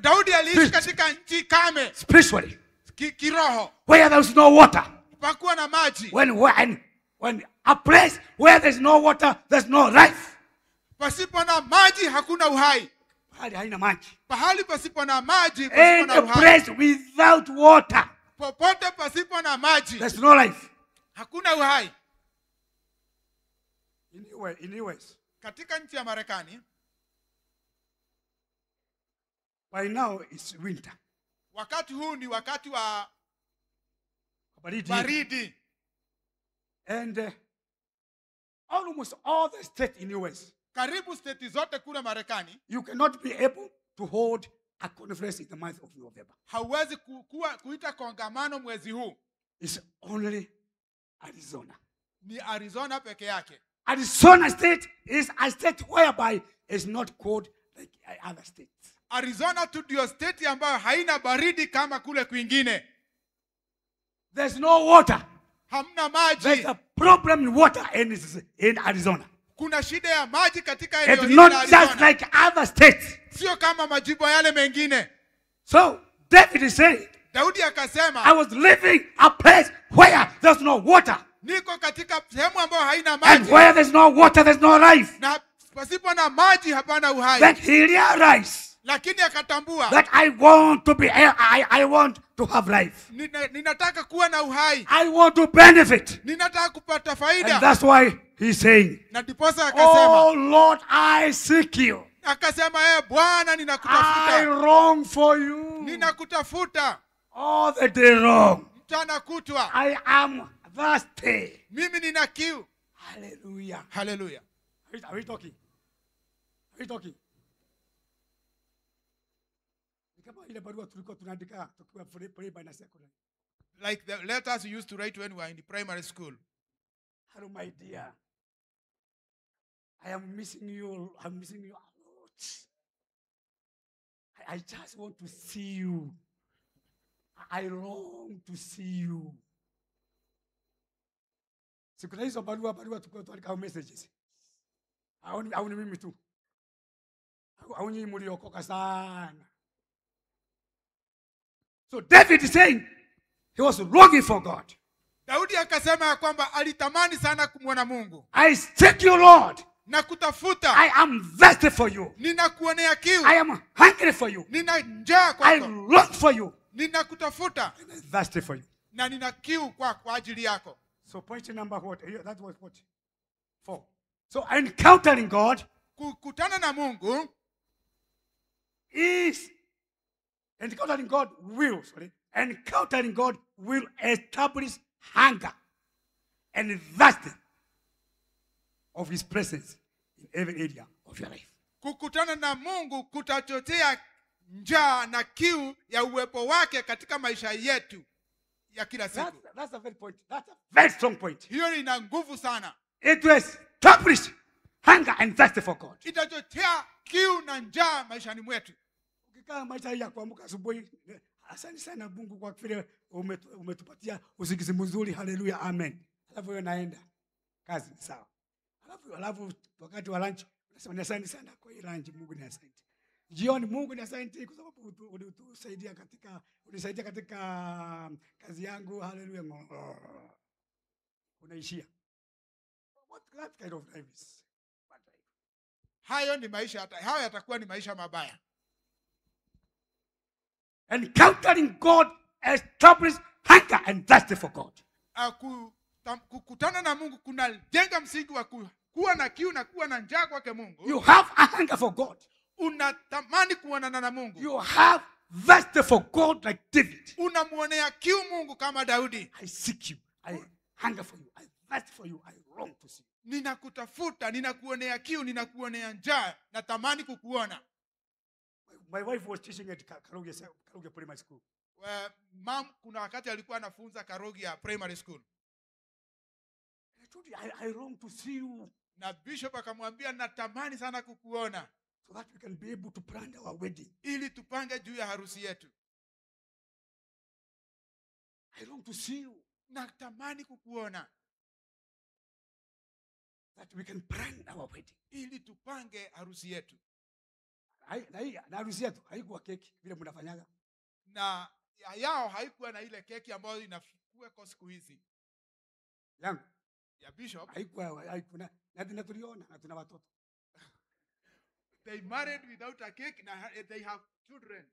Daudi aliishi katika nchi kame. Spiritually. Kiroho. Where there was no water. Hapakuwa na maji. When a place where there's no water, there's no life. Pasipo na maji hakuna uhai. Pahali haina maji. Pahali pasipo na maji, pasipo na In a uhai. place without water. Popote pasipo na maji. There's no life. Hakuna uhai. In US. Katika nchi ya Marekani. By now it's winter. Wakati huu ni wakati wa baridi. Baridi. And almost all the states in US. Karibu state zote kule Marekani. You cannot be able to hold a conference in the month of November. Hauwezi kuita kongamano mwezi huu. It's only Arizona. Ni Arizona peke yake. Arizona state is a state whereby it's not cold like other states. Arizona tu ndio state ambayo haina baridi kama kule kwingine. There's no water. Hamna maji. There's a problem in water in Arizona. Kuna shida ya maji katika eneo It's hili la not Arizona. just like other states. Sio kama majimbo yale mengine. So David is saying, Daudi akasema, I was living a place where there's no water. Niko katika sehemu ambayo haina maji. And where there's no water, there's no life. Na pasipo na maji hapana uhai. Then he realized Lakini akatambua that I want to be, I want to have life. Ninataka kuwa na uhai. I want to benefit. Ninataka kupata faida. And that's why he's saying, Na ndiposa akasema, Oh Lord, I seek you. Akasema, Bwana, ninakutafuta. I long for you. Ninakutafuta. All the day long. Mchana kutwa. I am thirsty. Mimi nina kiu. Hallelujah. Hallelujah. Are we talking? Are we talking? Like the letters we used to write when we were in the primary school. Hello, my dear. I am missing you. I'm missing you a lot. I just want to see you. I long to see you. Sikuna hizo barua tulikuwa tuandika messages. Au ni mimi tu. Au nyinyi mliokoka sana. So David is saying he was longing for God. Daudi akasema ya kwamba alitamani sana kumwona Mungu. I seek you, Lord. Nakutafuta. I am thirsty for you. Ninakuonea kiu. I am hungry for you. Nina njaa kwako. I long for you. Ninakutafuta. And I'm thirsty for you. Na nina kiu kwa ajili yako. So point number what? That was what? 4. So encountering God, kukutana na Mungu, is encountering God will, sorry, encountering God will establish hunger and thirst of his presence in every area of your life. Kukutana na Mungu kutachochea njaa na kiu ya uwepo wake katika maisha yetu ya kila siku. That's a very point. That's a very strong point. Hiyo ina nguvu sana. It will establish hunger and thirst for God. Itachochea kiu na njaa maishani mwetu. Ukikaa maisha ya kuamka asubuhi, asante sana Mungu kwa vile umetupatia usingizi mzuri, haleluya, amen. Alafu wewe naenda kazi, sawa. Alafu wakati wa lunch unasema asante sana kwa hii lunch, Mungu ni asante. Jioni Mungu ni asante kwa sababu ulitusaidia katika unisaidia katika kazi yangu, haleluya. Unaishia. What that kind of life is? Bad life. Hayo ni maisha, hayo yatakuwa ni maisha mabaya. Encountering God establish hunger and thirst for God. Kukutana na Mungu kunajenga msingi wa kuwa na kiu na kuwa na njaa kwake Mungu. You have a hunger for God. Unatamani kuonana na Mungu. You have thirst for God like David. Unamuonea kiu Mungu kama Daudi. I seek you. I hunger for you. I thirst for you. I long to see you. Ninakutafuta, ninakuonea kiu, ninakuonea njaa, natamani kukuona. My wife was teaching at Karugia Primary School. Mam kuna wakati alikuwa anafunza Karugia Primary School. I told you, I long to see you. Na bishop akamwambia natamani sana kukuona. So that we can be able to plan our wedding. Ili tupange juu ya harusi yetu. I long to see you. Natamani kukuona. That we can plan our wedding. Ili tupange harusi yetu. Na harusi yetu haikuwa keki vile mnafanyaga. Na yao haikuwa na ile keki ambayo inakuwa siku hizi. Yangu ya bishop haikuwa na tuliona na tuna watoto. They married without a cake na they have children.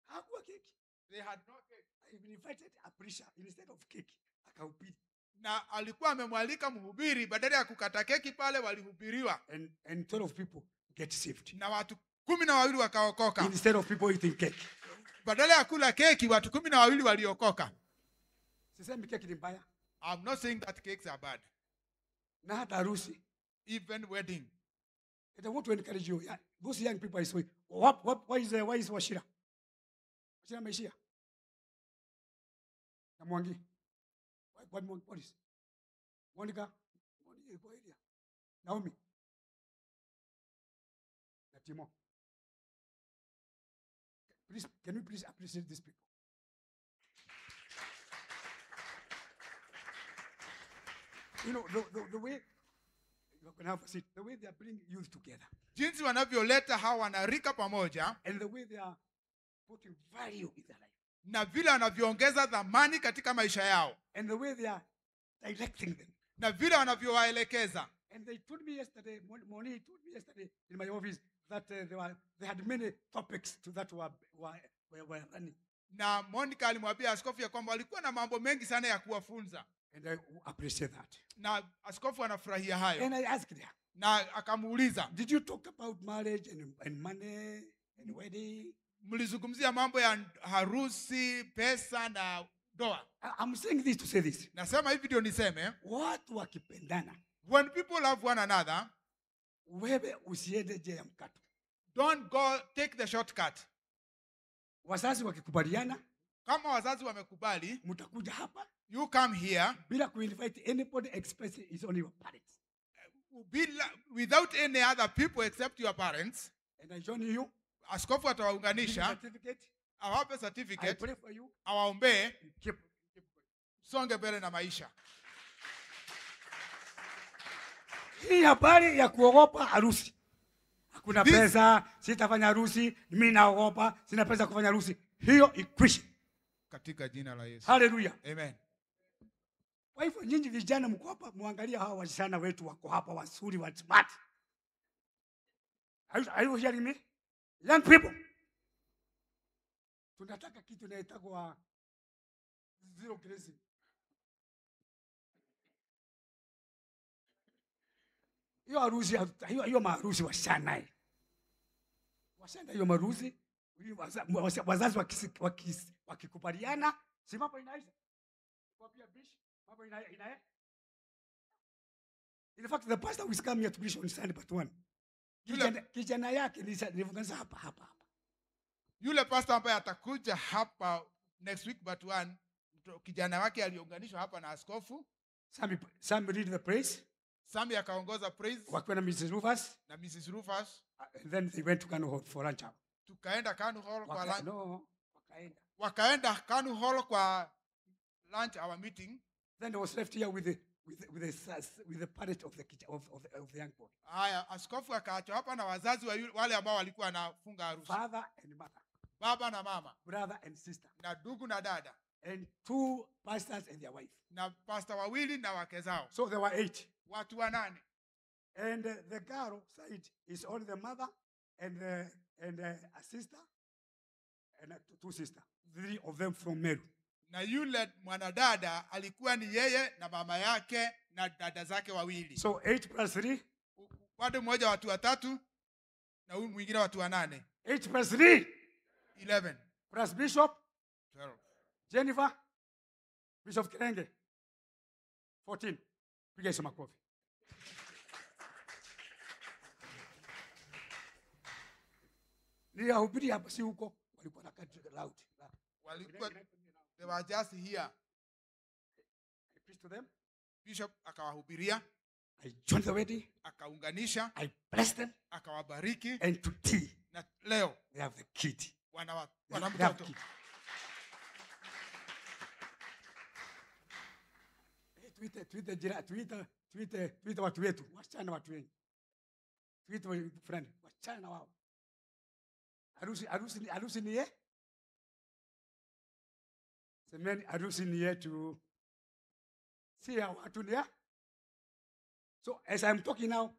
Hakuwa keki. They had no cake. I invited a preacher instead of cake. Akahubiri. Na alikuwa amemwalika mhubiri, badala ya kukata keki pale walihubiriwa. And 12 people get saved. Na watu 12 wakaokoka. Instead of people eating cake. Badala ya kula keki watu 12 waliokoka. Sisemi keki ni mbaya. I'm not saying that cakes are bad. Na hata harusi. Even wedding. And I want to encourage you. Yeah, those young people I saw. Why is Wachira? Wachira ameishia. Na Mwangi. What is? Monica. Monica area. Naomi. Na Timo. Please, can we please appreciate these people? You know, the way you can have a seat, the way they are bringing youth together. Jinsi wanavyoleta hawa wanarika pamoja. And the way they are putting value in their life. Na vile wanavyoongeza dhamani katika maisha yao. And the way they are directing them. Na vile wanavyowaelekeza. And they told me yesterday, Moni told me yesterday in my office that they had many topics to that were running. Na Monica alimwambia askofu ya kwamba walikuwa na mambo mengi sana ya kuwafunza. And I appreciate that. Na askofu anafurahia hayo. And I asked her. Na akamuuliza, did you talk about marriage and money and wedding? Mlizungumzia mambo ya harusi, pesa na ndoa. I'm saying this to say this. Nasema hivi ndio niseme. Watu wakipendana. When people love one another, wewe usiende njia ya mkato. Don't go take the shortcut. Wazazi wakikubaliana, kama wazazi wamekubali, mtakuja hapa. You come here bila kuinvite anybody except it's only your parents. Without any other people except your parents. And I join you. Askofu atawaunganisha. Awape certificate. I pray for you. Awaombee. Keep songe mbele na maisha. Hii habari ya kuogopa harusi. Hakuna pesa, sitafanya harusi, mimi naogopa, sina pesa kufanya harusi. Hiyo ikwishe. Katika jina la Yesu. Hallelujah. Amen. Kwa hivyo nyinyi vijana mko hapa, muangalie hawa wasichana wetu wako hapa wazuri wa smart. Are you hearing me? Young people. Tunataka kitu inaitwa zero grazing. Hiyo harusi, hiyo maharusi wasichana. Wasichana hiyo maharusi, wazazi wakikubaliana, si mambo inaisha. Kwa pia bish, mambo ina. In fact, the pastor who is coming here to preach on Sunday but one. Kijana yake nilifunganisa hapa hapa hapa. Yule pastor ambaye atakuja hapa next week but one, kijana wake aliunganishwa hapa na askofu. Sammy read the praise. Sammy akaongoza praise. Wakiwa na Mrs. Rufus. Na Mrs. Rufus. And then they went to Kanu Hall for lunch hour. Tukaenda Kanu Hall kwa lunch. No, wakaenda. Wakaenda Kanu Hall kwa lunch hour meeting. Then they was left here with the parent of the young boy. Haya, askofu akaachwa hapa na wazazi wa wale ambao walikuwa wanafunga harusi. Father and mother. Baba na mama. Brother and sister. Na ndugu na dada. And 2 pastors and their wife. Na pastor wawili na wake zao. So there were 8. Watu wanane. And the girl side is only the mother and a sister and 2 sisters. 3 of them from Meru. Na yule mwanadada alikuwa ni yeye na mama yake na dada zake wawili. So 8 plus 3. Watu mmoja watu watatu na huyu mwingine watu wanane. 8 plus 3. 11. Plus Bishop 12. Jennifer, Bishop Kirenge 14. Piga hizo makofi. Niliwahubiri hapa, si huko, walikuwa na loud. Walikuwa, they were just here. I preached to them. Bishop akawahubiria. I joined the wedding. Akaunganisha. I blessed them. Akawabariki. And today, na leo, they have the kid. Wana They have mtoto. Kid. Tuite jira, tuite watu wetu, wasichana watu wengi. Tuite friend, wasichana wao. Harusi ni ye? Semeni harusi ni yetu. Si ya watu ni ya? So as I'm talking now,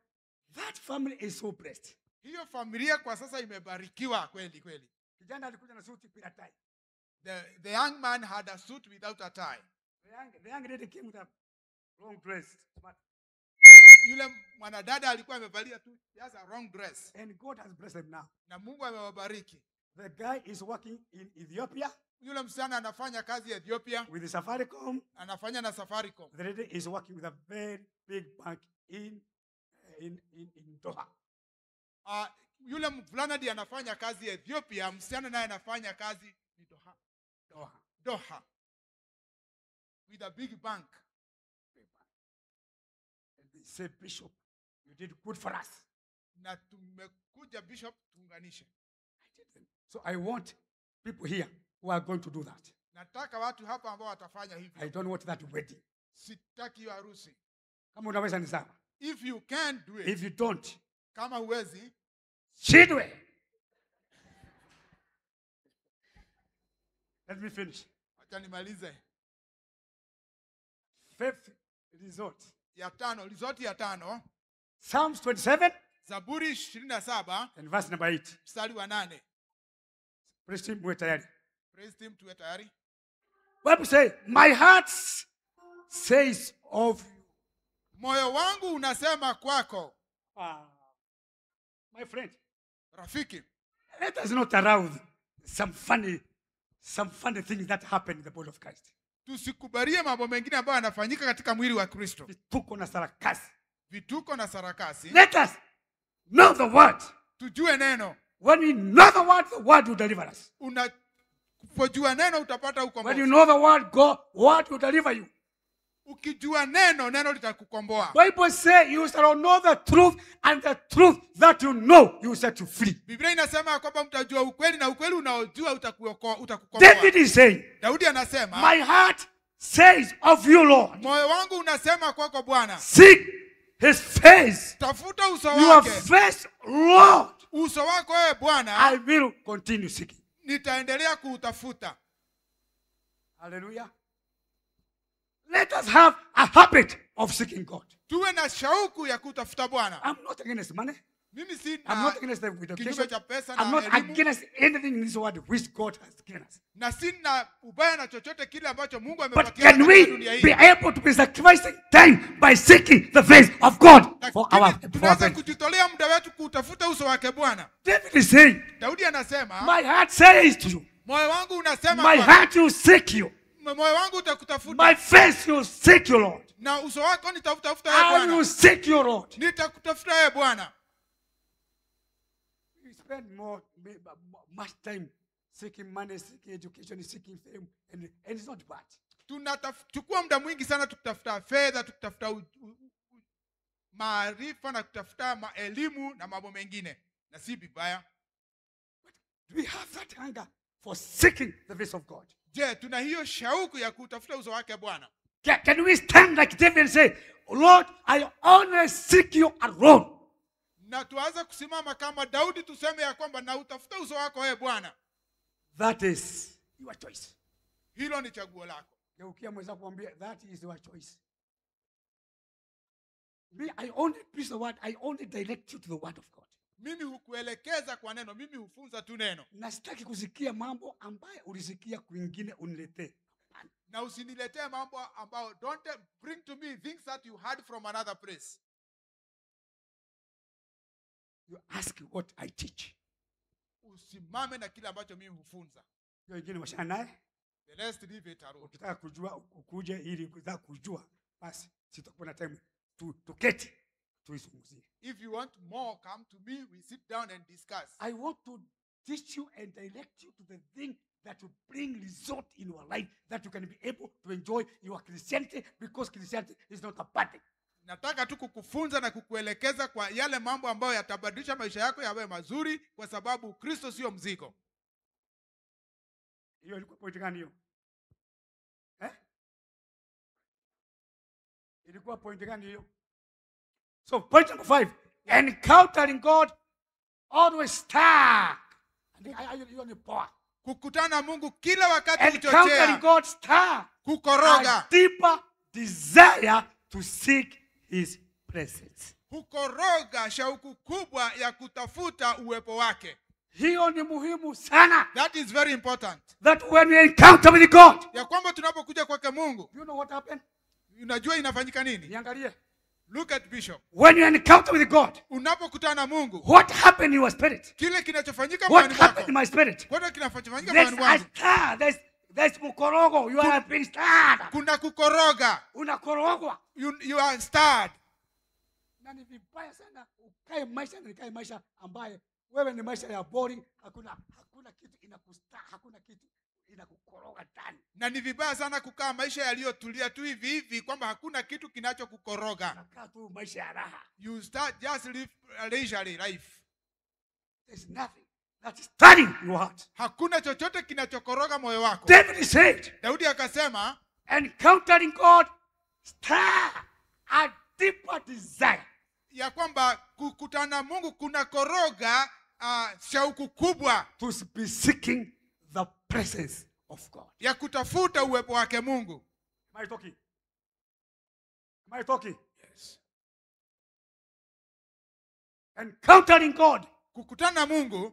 that family is so blessed. Hiyo familia kwa sasa imebarikiwa kweli kweli. Kijana alikuja na suti bila tai. The young man had a suit without a tie. The young lady came with a long dress. Smart. Yule mwanadada alikuwa amevalia tu just a wrong dress. And God has blessed them now. Na Mungu amewabariki. The guy is working in Ethiopia. Yule msichana anafanya kazi Ethiopia. With the Safaricom. Anafanya na Safaricom. The lady is working with a very big bank in Doha. Yule mvulana ndiye anafanya kazi Ethiopia, msichana naye anafanya kazi ni Doha. Doha. Doha. With a big bank. Big bank. And they say, Bishop, you did good for us. Na tumekuja Bishop tuunganishe. I did them. So I want people here who are going to do that. Nataka watu hapa ambao watafanya hivyo. I don't want that wedding. Sitaki hiyo harusi. Kama unaweza ni sawa. If you can do it. If you don't. Kama huwezi. Shindwe. Let me finish. Acha nimalize. Fifth resort. Ya tano, resort ya tano. Psalms 27. Zaburi 27. And verse number 8. Mstari wa 8. Praise team, muwe tayari. Praise team, tuwe tayari. Bible say, my heart says of you. Moyo wangu unasema kwako. My friend. Rafiki. Let us not allow some funny things that happen in the body of Christ. Tusikubalie mambo mengine ambayo yanafanyika katika mwili wa Kristo. Vituko na sarakasi. Vituko na sarakasi. Let us know the word. Tujue neno. When we know the word will deliver us. Unapojua neno utapata ukombozi. When you know the word, God, word will deliver you. Ukijua neno, neno litakukomboa. Bible say you shall know the truth, and the truth that you know, you will set you free. Biblia inasema kwamba mtajua ukweli na ukweli unaojua utakukomboa. David is saying, Daudi anasema, my heart says of you, Lord. Moyo wangu unasema kwako Bwana. Seek his face. Tafuta uso Your wake. face, Lord. Uso wako wewe Bwana. I will continue seeking. Nitaendelea kuutafuta. Hallelujah. Let us have a habit of seeking God. Tuwe na shauku ya kutafuta Bwana. I'm not against money. Mimi sina I'm not against the education. cha pesa na I'm not elimu. against anything in this world which God has given us. Na sina ubaya na chochote kile ambacho Mungu But amepatia can we dunia hii. be able to be sacrificing time by seeking the face of God for our Tunaweza kujitolea muda wetu kutafuta uso wake Bwana. David is saying, Daudi anasema, my heart says to you, moyo wangu unasema, my heart will seek you. Moyo wangu utakutafuta. My face will seek you, Lord. Na uso wako nitautafuta wewe Bwana. I will seek you, Lord. Nitakutafuta wewe Bwana. We spend much time seeking money, seeking education, seeking fame, and it's not bad. Tunachukua muda mwingi sana tukitafuta fedha, tukitafuta maarifa na kutafuta elimu na mambo mengine, na si vibaya. But do we have that hunger for seeking the face of God? Je, tuna hiyo shauku ya kutafuta uso wake Bwana? Can we stand like David and say, Lord, I only seek you alone? Na tuanze kusimama kama Daudi tuseme ya kwamba na utafuta uso wako wewe Bwana. That is your choice. Hilo ni chaguo lako. Geukia mwenzako mwambie, that is your choice. Me, I only preach the word, I only direct you to the word of God. Mimi hukuelekeza kwa neno, mimi hufunza tu neno. Na sitaki kusikia mambo ambayo ulisikia kwingine uniletee. Na usiniletee mambo ambayo, don't bring to me things that you heard from another place. You ask what I teach. Usimame na kile ambacho mimi hufunza. Hiyo ingine washana naye. The rest leave it alone. Ukitaka kujua ukuje, ili ukitaka kujua basi sitakuwa na time tuketi tuizungumzie. If you want more, come to me, we sit down and discuss. I want to teach you and direct you to the thing that will bring result in your life, that you can be able to enjoy your Christianity, because Christianity is not a party. Nataka tu kukufunza na kukuelekeza kwa yale mambo ambayo yatabadilisha maisha yako yawe mazuri, kwa sababu Kristo sio mzigo. Hiyo ilikuwa point gani hiyo? Ilikuwa point gani hiyo? So point number 5, encountering God always stir. Hiyo ni poa. Kukutana na Mungu kila wakati Encountering kuchochea. God stir. Kukoroga. A deeper desire to seek his presence. Kukoroga shauku kubwa ya kutafuta uwepo wake. Hiyo ni muhimu sana. That is very important. That when we encounter with God, ya kwamba tunapokuja kwake Mungu, you know what happened? Unajua inafanyika nini? Niangalie. Look at Bishop. When you encounter with God, unapokutana na Mungu, what happened in your spirit? Kile kinachofanyika What moyoni mwako. happened in my spirit? Kwa nini kinachofanyika There's moyoni mwangu? a stir. There's mukorogo. You are being stirred. Kuna kukoroga. Unakorogwa. You are stirred. Na ni vibaya sana ukae maisha na nikae maisha ambaye wewe ni maisha ya boring, hakuna kitu inakustaa, hakuna kitu inakukoroga ndani. Na ni vibaya sana kukaa maisha yaliyotulia tu hivi hivi kwamba hakuna kitu kinachokukoroga. Unakaa tu maisha ya raha. You start just live a leisurely life. There's nothing that is stirring your heart. Hakuna chochote kinachokoroga moyo wako. David said, Daudi akasema, encountering God stir a deeper desire. Ya kwamba kukutana na Mungu kunakoroga shauku kubwa. To be seeking the presence of God. Ya kutafuta uwepo wake Mungu. Am I talking? Am I talking? Yes. Encountering God. Kukutana na Mungu.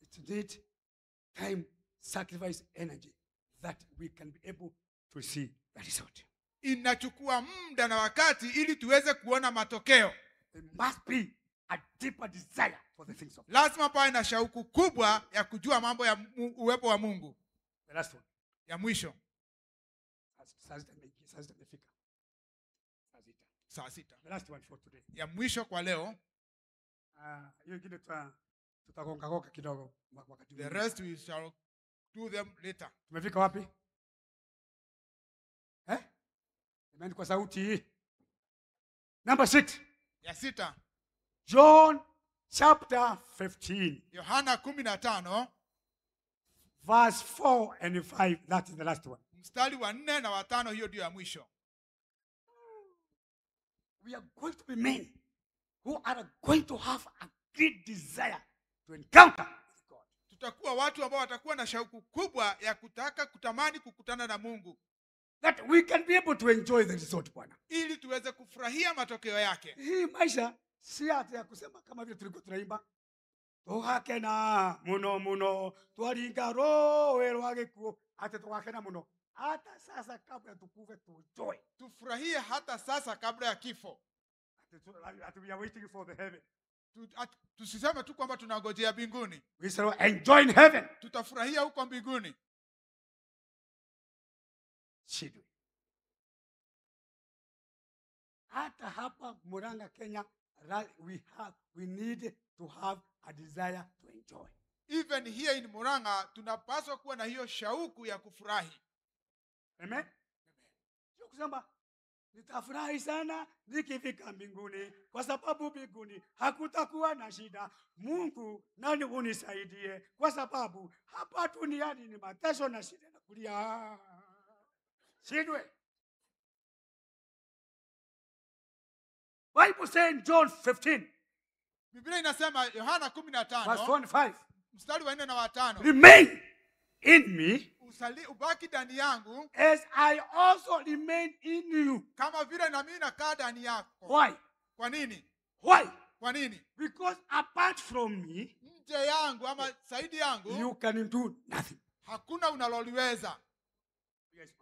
It needs time, sacrifice, energy that we can be able to see the result. Inachukua muda na wakati ili tuweze kuona matokeo. There must be a deeper desire for the things of God. Lazima pawe na shauku kubwa ya kujua mambo ya uwepo wa Mungu. The last one. Ya mwisho. Saa sita imefika. Saa sita. The last one for today. Ya mwisho kwa leo. Hiyo ingine tutagonga kidogo wakati The mwingine. rest we shall do them later. Tumefika wapi? Imeandikwa sauti hii. Number 6. Ya 6. John chapter 15. Yohana 15. Verse 4 and 5. That is the last one. Mstari wa 4 na wa 5, hiyo ndio ya mwisho. We are going to be men who are going to have a great desire to encounter with God. Tutakuwa watu ambao watakuwa na shauku kubwa ya kutaka kutamani kukutana na Mungu. That we can be able to enjoy the result, Bwana. Ili tuweze kufurahia matokeo yake. Hii maisha si hata ya kusema kama vile tulikuwa tunaimba. Tugakena muno muno twaringa rowe rwa gĩkuũ, ati tugakena muno. Hata sasa kabla tukufe tuenjoy. Tufurahie hata sasa kabla ya kifo. Ati we are waiting for the heaven. Tusiseme tu kwamba tunangojea mbinguni. We shall enjoy in heaven. Tutafurahia huko mbinguni. Shidwe. Hata hapa Murang'a, Kenya, we need to have a desire to enjoy. Even here in Murang'a tunapaswa kuwa na hiyo shauku ya kufurahi. Amen. Sio kusema nitafurahi sana nikifika mbinguni, kwa sababu mbinguni hakutakuwa na shida. Mungu nani unisaidie, kwa sababu hapa duniani ni mateso na shida na kulia. Shidwe. Bible says in John 15. Biblia inasema Yohana 15, Verse 4 and 5. Mstari wa 4 na wa 5. Remain in me. Ubaki ndani yangu. As I also remain in you. Kama vile na mimi nakaa ndani yako. Why? Kwa nini? Why? Kwa nini? Because apart from me, nje yangu ama zaidi yangu, you can do nothing. Hakuna unaloliweza. Yes.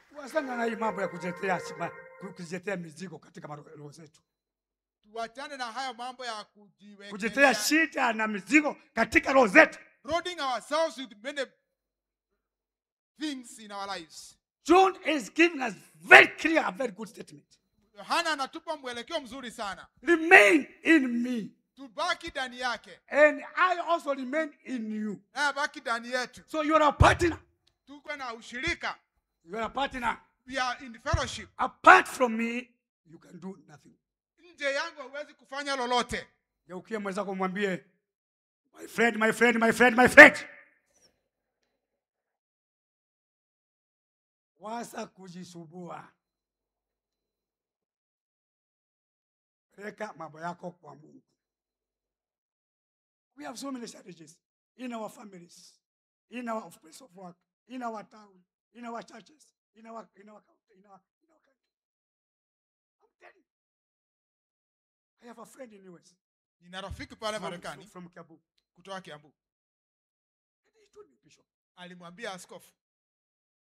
Tuachane na hii mambo ya kujitetea mizigo katika roho zetu. Tuachane na hayo mambo ya kujiwekea. Kujitetea shida na mizigo katika roho zetu. Loading ourselves with many things in our lives. John is giving us very clear, a very good statement. Yohana anatupa mwelekeo mzuri sana. Remain in me. Tubaki ndani yake. And I also remain in you. Na baki ndani yetu. So you are a partner. Tuko na ushirika. You are a partner. We are in fellowship. Apart from me, you can do nothing. Nje yangu huwezi kufanya lolote. Geukia mwenzako mwambie, my friend, my friend, my friend, my friend. Wasa kujisubua. Peleka mambo yako kwa Mungu. We have so many strategies in our families, in our place of work, in our town, in our churches, in our country, in our country. I'm telling you. I have a friend in US. Nina rafiki pale Marekani from Kiambu. Kutoka Kiambu. And he told me, Bishop. Alimwambia askofu,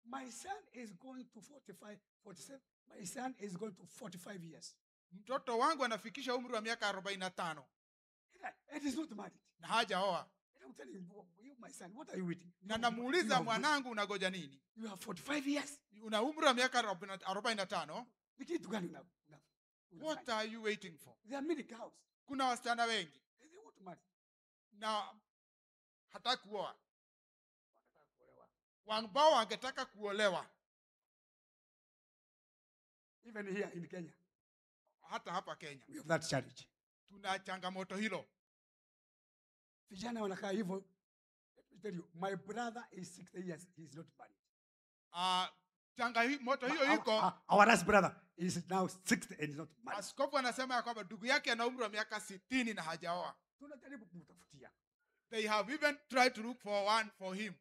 my son is going to 45, 47. My son is going to 45 years. Mtoto wangu anafikisha umri wa miaka 45. And he's not married. Na hajaoa. And I'm telling you, my son, what are you waiting? Na namuuliza mwanangu ungoja nini? You have 45 years. Una umri wa miaka 45. Ni kitu gani una? What are you waiting for? There are many girls. Kuna wasichana wengi. They want to marry. Na hataki kuoa. Ambao wangetaka kuolewa. Even here in Kenya. Hata hapa Kenya. We have that challenge. Tuna changamoto hilo. Vijana wanakaa hivyo. Let me tell you, my brother is 60 years, he is not married. Changamoto hiyo iko. Our last brother is now 60 and is not married. Askofu anasema ya kwamba ndugu yake ana umri wa miaka 60 na hajaoa. Tunajaribu kumtafutia. They have even tried to look for one for him.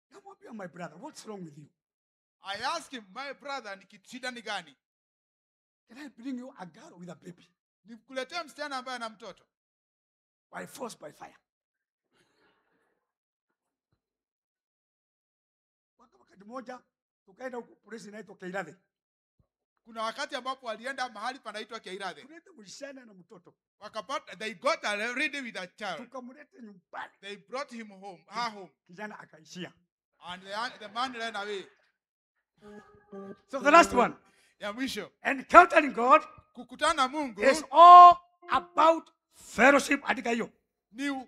Namwambia my brother, what's wrong with you? I asked him, my brother, ni shida ni gani? Can I bring you a girl with a baby? Nikuletee msichana ambaye ana mtoto. By force, by fire. Wakati mmoja tukaenda huko polisi inaitwa Keirathe. Kuna wakati ambapo walienda mahali panaitwa Keirathe. Tuleta msichana na mtoto. Wakapata, they got a lady with a child. Tukamleta nyumbani. They brought him home, her home. Kijana akaishia. And the man ran away. So the last one. Ya mwisho. Encountering God. Kukutana na Mungu is all about fellowship. Andika hiyo. Ni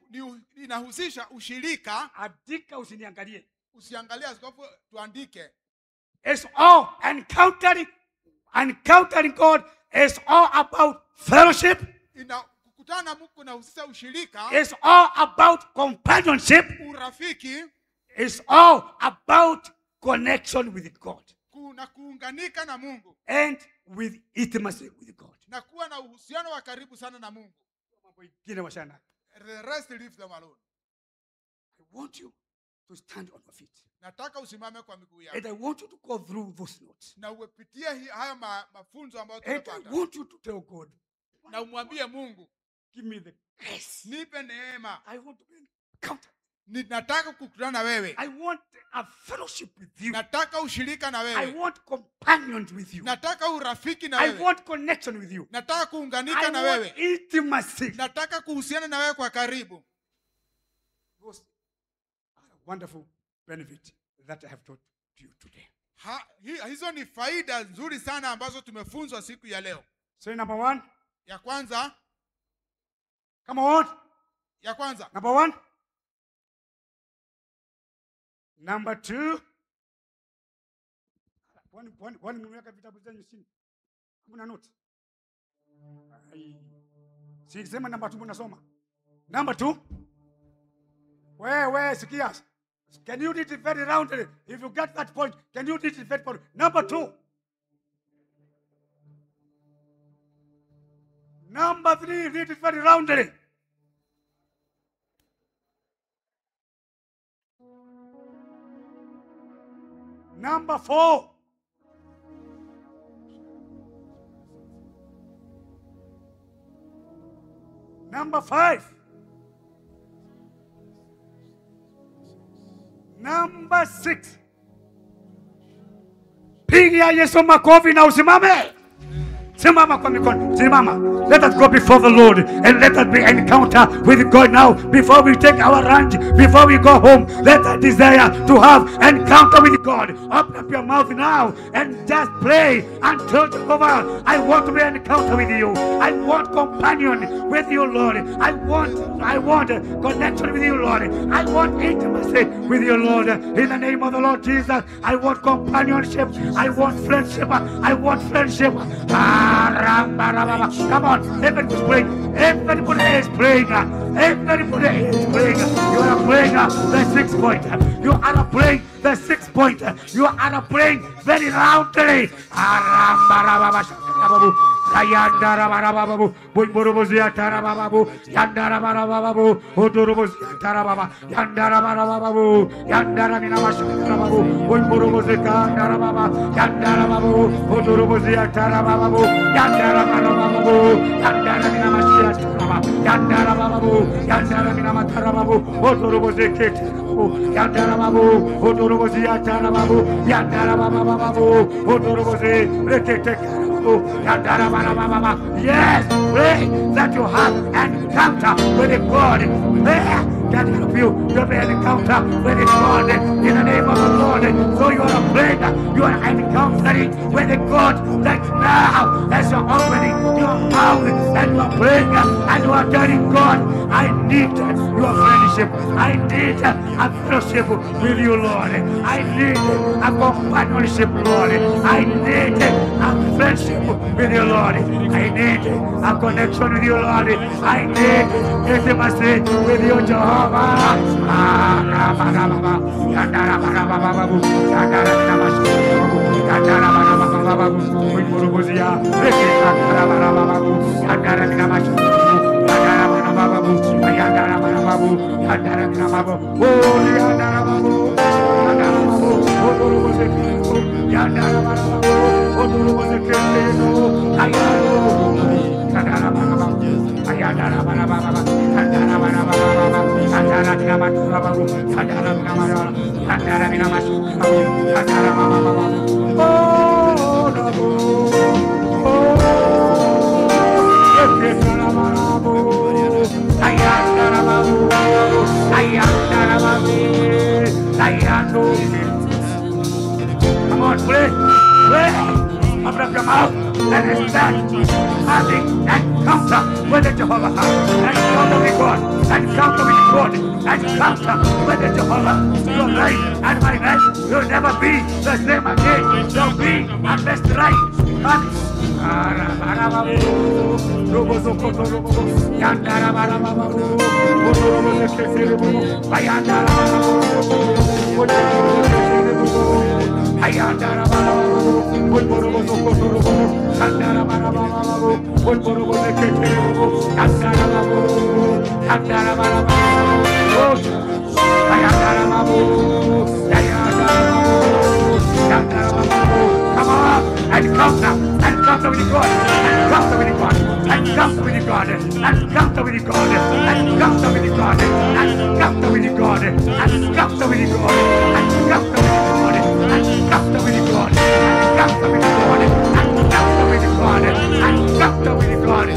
inahusisha ushirika. Andika, usiniangalie. Usiangalie askofu, tuandike. It's all encountering God is all about fellowship. Kukutana na Mungu kunahusisha ushirika. It's all about companionship. Urafiki. It's all about connection with God. Kuna kuunganika na Mungu. And with intimacy with God. Na kuwa na uhusiano wa karibu sana na Mungu. Mambo ingine washana. The rest leave them alone. I want you to stand on your feet. Nataka usimame kwa miguu yako. And I want you to go through those notes. Na upitie haya mafunzo ambayo tumepata. And I want you to tell God. Na umwambie Mungu, give me the grace. Nipe neema. I want to be encountered. Nataka kukutana na wewe. I want a fellowship with you. Nataka ushirika na wewe. I want companions with you. Nataka urafiki na wewe. I want connection with you. Nataka kuunganika na wewe. I want intimacy. Nataka kuhusiana na wewe kwa karibu. Those are wonderful benefit that I have taught to you today. Hizo ni faida nzuri sana ambazo tumefunzwa siku ya leo. So number one. Ya kwanza. Come on. Ya kwanza. Number one. Number two. One mmeweka vitabu zenu chini. Hamna note. Si sema number 2 mnasoma. Number 2. Wewe sikia. Can you read it very roundly? If you get that point, can you read it very point? Number 2. Number 3, read it very roundly. Number 4. Number 5. Number 6. Pigia Yesu makofi na usimame. Simama kwa mikono. Simama. Let us go before the Lord and let us be encounter with God now. Before we take our lunch, before we go home, let us desire to have encounter with God. Open up your mouth now and just pray and tell Jehovah, I want to be encounter with you. I want companion with you, Lord. I want connection with you, Lord. I want intimacy with you, Lord. In the name of the Lord Jesus, I want companionship. I want friendship. I want friendship. Come on, everybody's praying. Everybody is praying. Everybody is praying. You are praying the 6 point. You are praying the 6 point. You are praying very loudly. Yes, pray that you have encounter with God. Prayer can help you to have an encounter with God in the name of the Lord. So you are praying, you are encountering with God right now as you're opening your mouth and you are praying and you are telling God, I need your friendship. I need a fellowship with you, Lord. I need a companionship, Lord. I need a friendship with you, Lord. I need a connection with you, Lord. I need intimacy with you, Jehovah. Come on, pray, pray. Open up your mouth and start having encounter with the Jehovah. Encounter with God. Encounter with God. Encounter with the Jehovah. Your life and my life will never be the same again. There'll be a best life. Come on, encounter, encounter with God, encounter with God, encounter with God, encounter with God, encounter with God, encounter with God, encounter with God, encounter with God, encounter with God, encounter with God, encounter with God, encounter with God.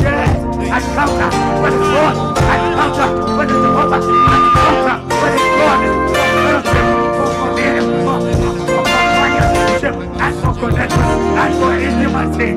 Yes, encounter with God, encounter with Jehovah, encounter with God, for fellowship, for companionship, and for connection, and for intimacy.